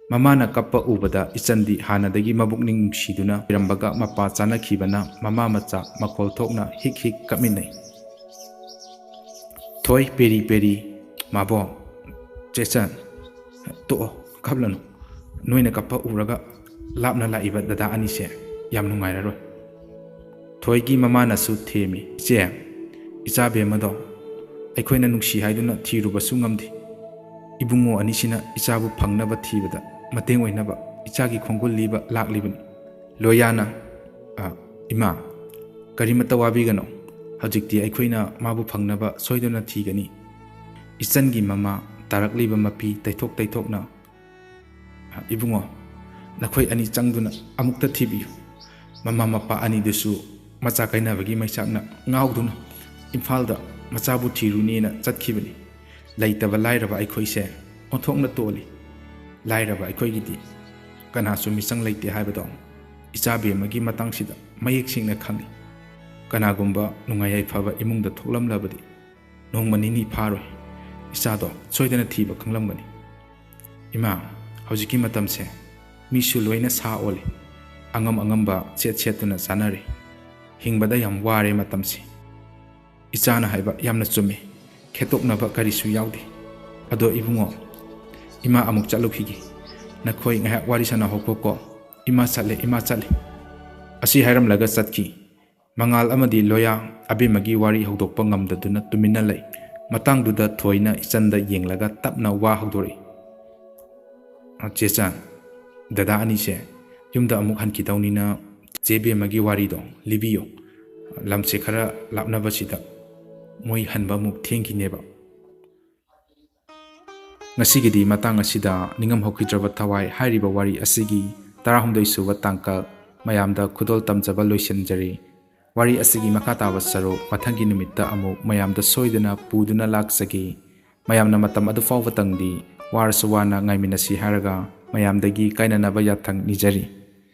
ꯃꯃꯥꯅ ꯀꯞꯄ ꯎꯕꯗ ꯏꯆꯟꯗꯤ ꯍꯥꯟꯅꯗꯒꯤ ꯃꯕꯨꯛꯅꯤꯡ ꯅꯨꯡꯁꯤꯗꯨꯅ ꯂꯩꯔꯝꯕꯒ ꯃꯄꯥ ꯆꯥꯅꯈꯤꯕꯅ ꯃꯃꯥ ꯃꯆꯥ ꯃꯈꯣꯜ ꯊꯣꯛꯅ ꯍꯤꯛ ꯍꯤꯛ ꯀꯞꯃꯤꯟꯅꯩ꯫ ꯊꯣꯏ, ꯄꯦꯔꯤ ꯄꯦꯔꯤ, ꯃꯥꯕꯣ, ꯆꯦꯆꯟ, ꯇꯣꯛꯑꯣ, ꯀꯞꯂꯅꯨ꯫ ꯅꯣꯏꯅ ꯀꯞꯄ ꯎꯔꯒ ꯂꯥꯞꯅ ꯂꯥꯛꯏꯕ ꯗꯗꯥ ꯑꯅꯤꯁꯦ ꯌꯥꯝ ꯅꯨꯡꯉꯥꯏꯔꯔꯣꯏ꯫ ꯊꯣꯏꯒꯤ ꯃꯃꯥꯅꯁꯨ ꯊꯦꯝꯃꯤ, ꯏꯆꯦ, ꯏꯆꯥ ꯕꯦꯝꯃꯗꯣ ꯑꯩꯈꯣꯏꯅ ꯅꯨꯡꯁꯤ ꯍꯥꯏꯗꯨꯅ ꯊꯤꯔꯨꯕꯁꯨ ꯉꯝꯗꯦ꯫ ꯏꯕꯨꯡꯉꯣ ꯑꯅꯤꯁꯤꯅ ꯏꯆꯥꯕꯨ ꯐꯪꯅꯕ ꯊꯤꯕꯗ ꯃꯇꯦꯡ ꯑꯣꯏꯅꯕ ꯏꯆꯥꯒꯤ ꯈꯣꯡꯒꯨꯜ ꯂꯤꯕ ꯂꯥꯛꯂꯤꯕꯅꯤ꯫ ꯂꯣꯌꯥꯅ, "ꯑ, ꯏꯃꯥ, ꯀꯔꯤꯃꯠꯇ ꯋꯥꯕꯤꯒꯅꯨ꯫ ꯍꯧꯖꯤꯛꯇꯤ ꯑꯩꯈꯣꯏꯅ ꯃꯥꯕꯨ ꯐꯪꯅꯕ ꯁꯣꯏꯗꯅ ꯊꯤꯒꯅꯤ꯫" ꯏꯆꯟꯒꯤ ꯃꯃꯥ ꯇꯥꯔꯛꯂꯤꯕ ꯃꯄꯤ ꯇꯩꯊꯣꯛ ꯇꯩꯊꯣꯛꯅ, "ꯏꯕꯨꯡꯉꯣ, ꯅꯈꯣꯏ ꯑꯅꯤ ꯆꯪꯗꯨꯅ ꯑꯃꯨꯛꯇ ꯊꯤꯕꯤꯌꯨ꯫" ꯃꯃꯥ ꯃꯄꯥ ꯑꯅꯤꯗꯨꯁꯨ ꯃꯆꯥ ꯀꯥꯏꯅꯕꯒꯤ ꯃꯩꯆꯥꯛꯅ ꯉꯥꯎꯗꯨꯅ ꯏꯝꯐꯥꯜꯗ ꯃꯆꯥꯕꯨ ꯊꯤꯔꯨꯅꯦꯅ ꯆꯠꯈꯤꯕꯅꯤ꯫ ꯂꯩꯇꯕ ꯂꯥꯏꯔꯕ ꯑꯩꯈꯣꯏꯁꯦ ꯑꯣꯟꯊꯣꯛꯅ ꯇꯣꯜꯂꯤ꯫ ꯂꯥꯏꯔꯕ ꯑꯩꯈꯣꯏꯒꯤꯗꯤ ꯀꯅꯥꯁꯨ ꯃꯤꯆꯪ ꯂꯩꯇꯦ ꯍꯥꯏꯕꯗꯣ ꯏꯆꯥ ꯕꯦꯝꯃꯒꯤ ꯃꯇꯥꯡꯁꯤꯗ ꯃꯌꯦꯛ ꯁꯦꯡꯅ ꯈꯪꯏ꯫ ꯀꯅꯥꯒꯨꯝꯕ ꯅꯨꯡꯉꯥꯏ ꯌꯥꯏꯐꯕ ꯏꯃꯨꯡꯗ ꯊꯣꯛꯂꯝꯂꯕꯗꯤ ꯅꯣꯡꯃ ꯅꯤꯅꯤ ꯐꯥꯔꯣꯏ ꯏꯆꯥꯗꯣ ꯁꯣꯏꯗꯅ ꯊꯤꯕ ꯈꯪꯂꯝꯒꯅꯤ꯫ ꯏꯃꯥ, ꯍꯧꯖꯤꯛꯀꯤ ꯃꯇꯝꯁꯦ ꯃꯤꯁꯨ ꯂꯣꯏꯅ ꯁꯥ ꯑꯣꯜꯂꯤ꯫ ꯑꯉꯝ ꯑꯉꯝꯕ ꯁꯦꯠ ꯁꯦꯠꯇꯨꯅ ꯆꯥꯅꯔꯤ꯫ ꯍꯤꯡꯕꯗ ꯌꯥꯝ ꯋꯥꯔꯦ ꯃꯇꯝꯁꯦ꯫ ꯏꯆꯥꯅ ꯍꯥꯏꯕ ꯌꯥꯝꯅ ꯆꯨꯝꯃꯤ꯫ ꯈꯦꯠꯇꯣꯛꯅꯕ ꯀꯔꯤꯁꯨ ꯌꯥꯎꯗꯦ꯫ ꯑꯗꯣ ꯏꯕꯨꯡꯉꯣ, ꯏꯃꯥ ꯑꯃꯨꯛ ꯆꯠꯂꯨꯈꯤꯒꯦ꯫ ꯅꯈꯣꯏ ꯉꯥꯏꯍꯥꯛ ꯋꯥꯔꯤ ꯁꯥꯟꯅꯍꯧꯈꯣꯀꯣ꯫ ꯏꯃꯥ ꯆꯠꯂꯦ, ꯏꯃꯥ ꯆꯠꯂꯦ꯫ ꯑꯁꯤ ꯍꯥꯏꯔꯝꯂꯒ ꯆꯠꯈꯤ꯫ ꯃꯉꯥꯜ ꯑꯃꯗꯤ ꯂꯣꯌꯥ ꯑꯕꯦꯝꯃꯒꯤ ꯋꯥꯔꯤ ꯍꯧꯗꯣꯛꯄ ꯉꯝꯗꯗꯨꯅ ꯇꯨꯃꯤꯟꯅ ꯂꯩ꯫ ꯃꯇꯥꯡꯗꯨꯗ ꯊꯣꯏꯅ ꯏꯆꯟꯗ ꯌꯦꯡꯂꯒ ꯇꯞꯅ ꯋꯥ ꯍꯧꯗꯣꯔꯛꯏ꯫ "ꯆꯦꯆꯟ, ꯗꯗꯥ ꯑꯅꯤꯁꯦ ꯌꯨꯝꯗ ꯑꯃꯨꯛ ꯍꯟꯈꯤꯗꯧꯅꯤꯅ ꯆꯦ ꯕꯦꯝꯃꯒꯤ ꯋꯥꯔꯤꯗꯣ ꯂꯤꯕꯤꯌꯣ꯫ ꯂꯝꯁꯦ ꯈꯔ ꯂꯥꯞꯅꯕꯁꯤꯗ ꯃꯣꯏ ꯍꯟꯕ ꯑꯃꯨꯛ ꯊꯦꯡꯈꯤꯅꯦꯕ꯫ ꯉꯁꯤꯒꯤꯗꯤ ꯃꯇꯥꯡ ꯑꯁꯤꯗ ꯅꯤꯡꯉꯝ ꯍꯧꯈꯤꯗ꯭ꯔꯕ ꯊꯋꯥꯏ" ꯍꯥꯏꯔꯤꯕ ꯋꯥꯔꯤ ꯑꯁꯤꯒꯤ ꯇꯔꯥꯍꯨꯝꯗꯣꯏ ꯁꯨꯕ ꯇꯥꯡꯀꯛ ꯃꯌꯥꯝꯗ ꯈꯨꯗꯣꯜ ꯇꯝꯖꯕ ꯂꯣꯏꯁꯤꯟꯖꯔꯤ꯫ ꯋꯥꯔꯤ ꯑꯁꯤꯒꯤ ꯃꯈꯥ ꯇꯥꯕ ꯁꯔꯨꯛ ꯃꯊꯪꯒꯤ ꯅꯨꯃꯤꯠꯇ ꯑꯃꯨꯛ ꯃꯌꯥꯝꯗ ꯁꯣꯏꯗꯅ ꯄꯨꯗꯨꯅ ꯂꯥꯛꯆꯒꯦ꯫ ꯃꯌꯥꯝꯅ ꯃꯇꯝ ꯑꯗꯨ ꯐꯥꯎꯕꯇꯪꯗꯤ ꯋꯥꯔꯁꯨ ꯋꯥꯅ ꯉꯥꯏꯃꯤꯟꯅꯁꯤ ꯍꯥꯏꯔꯒ ꯃꯌꯥꯝꯗꯒꯤ ꯀꯥꯏꯅꯅꯕ ꯌꯥꯊꯪ ꯅꯤꯖꯔꯤ꯫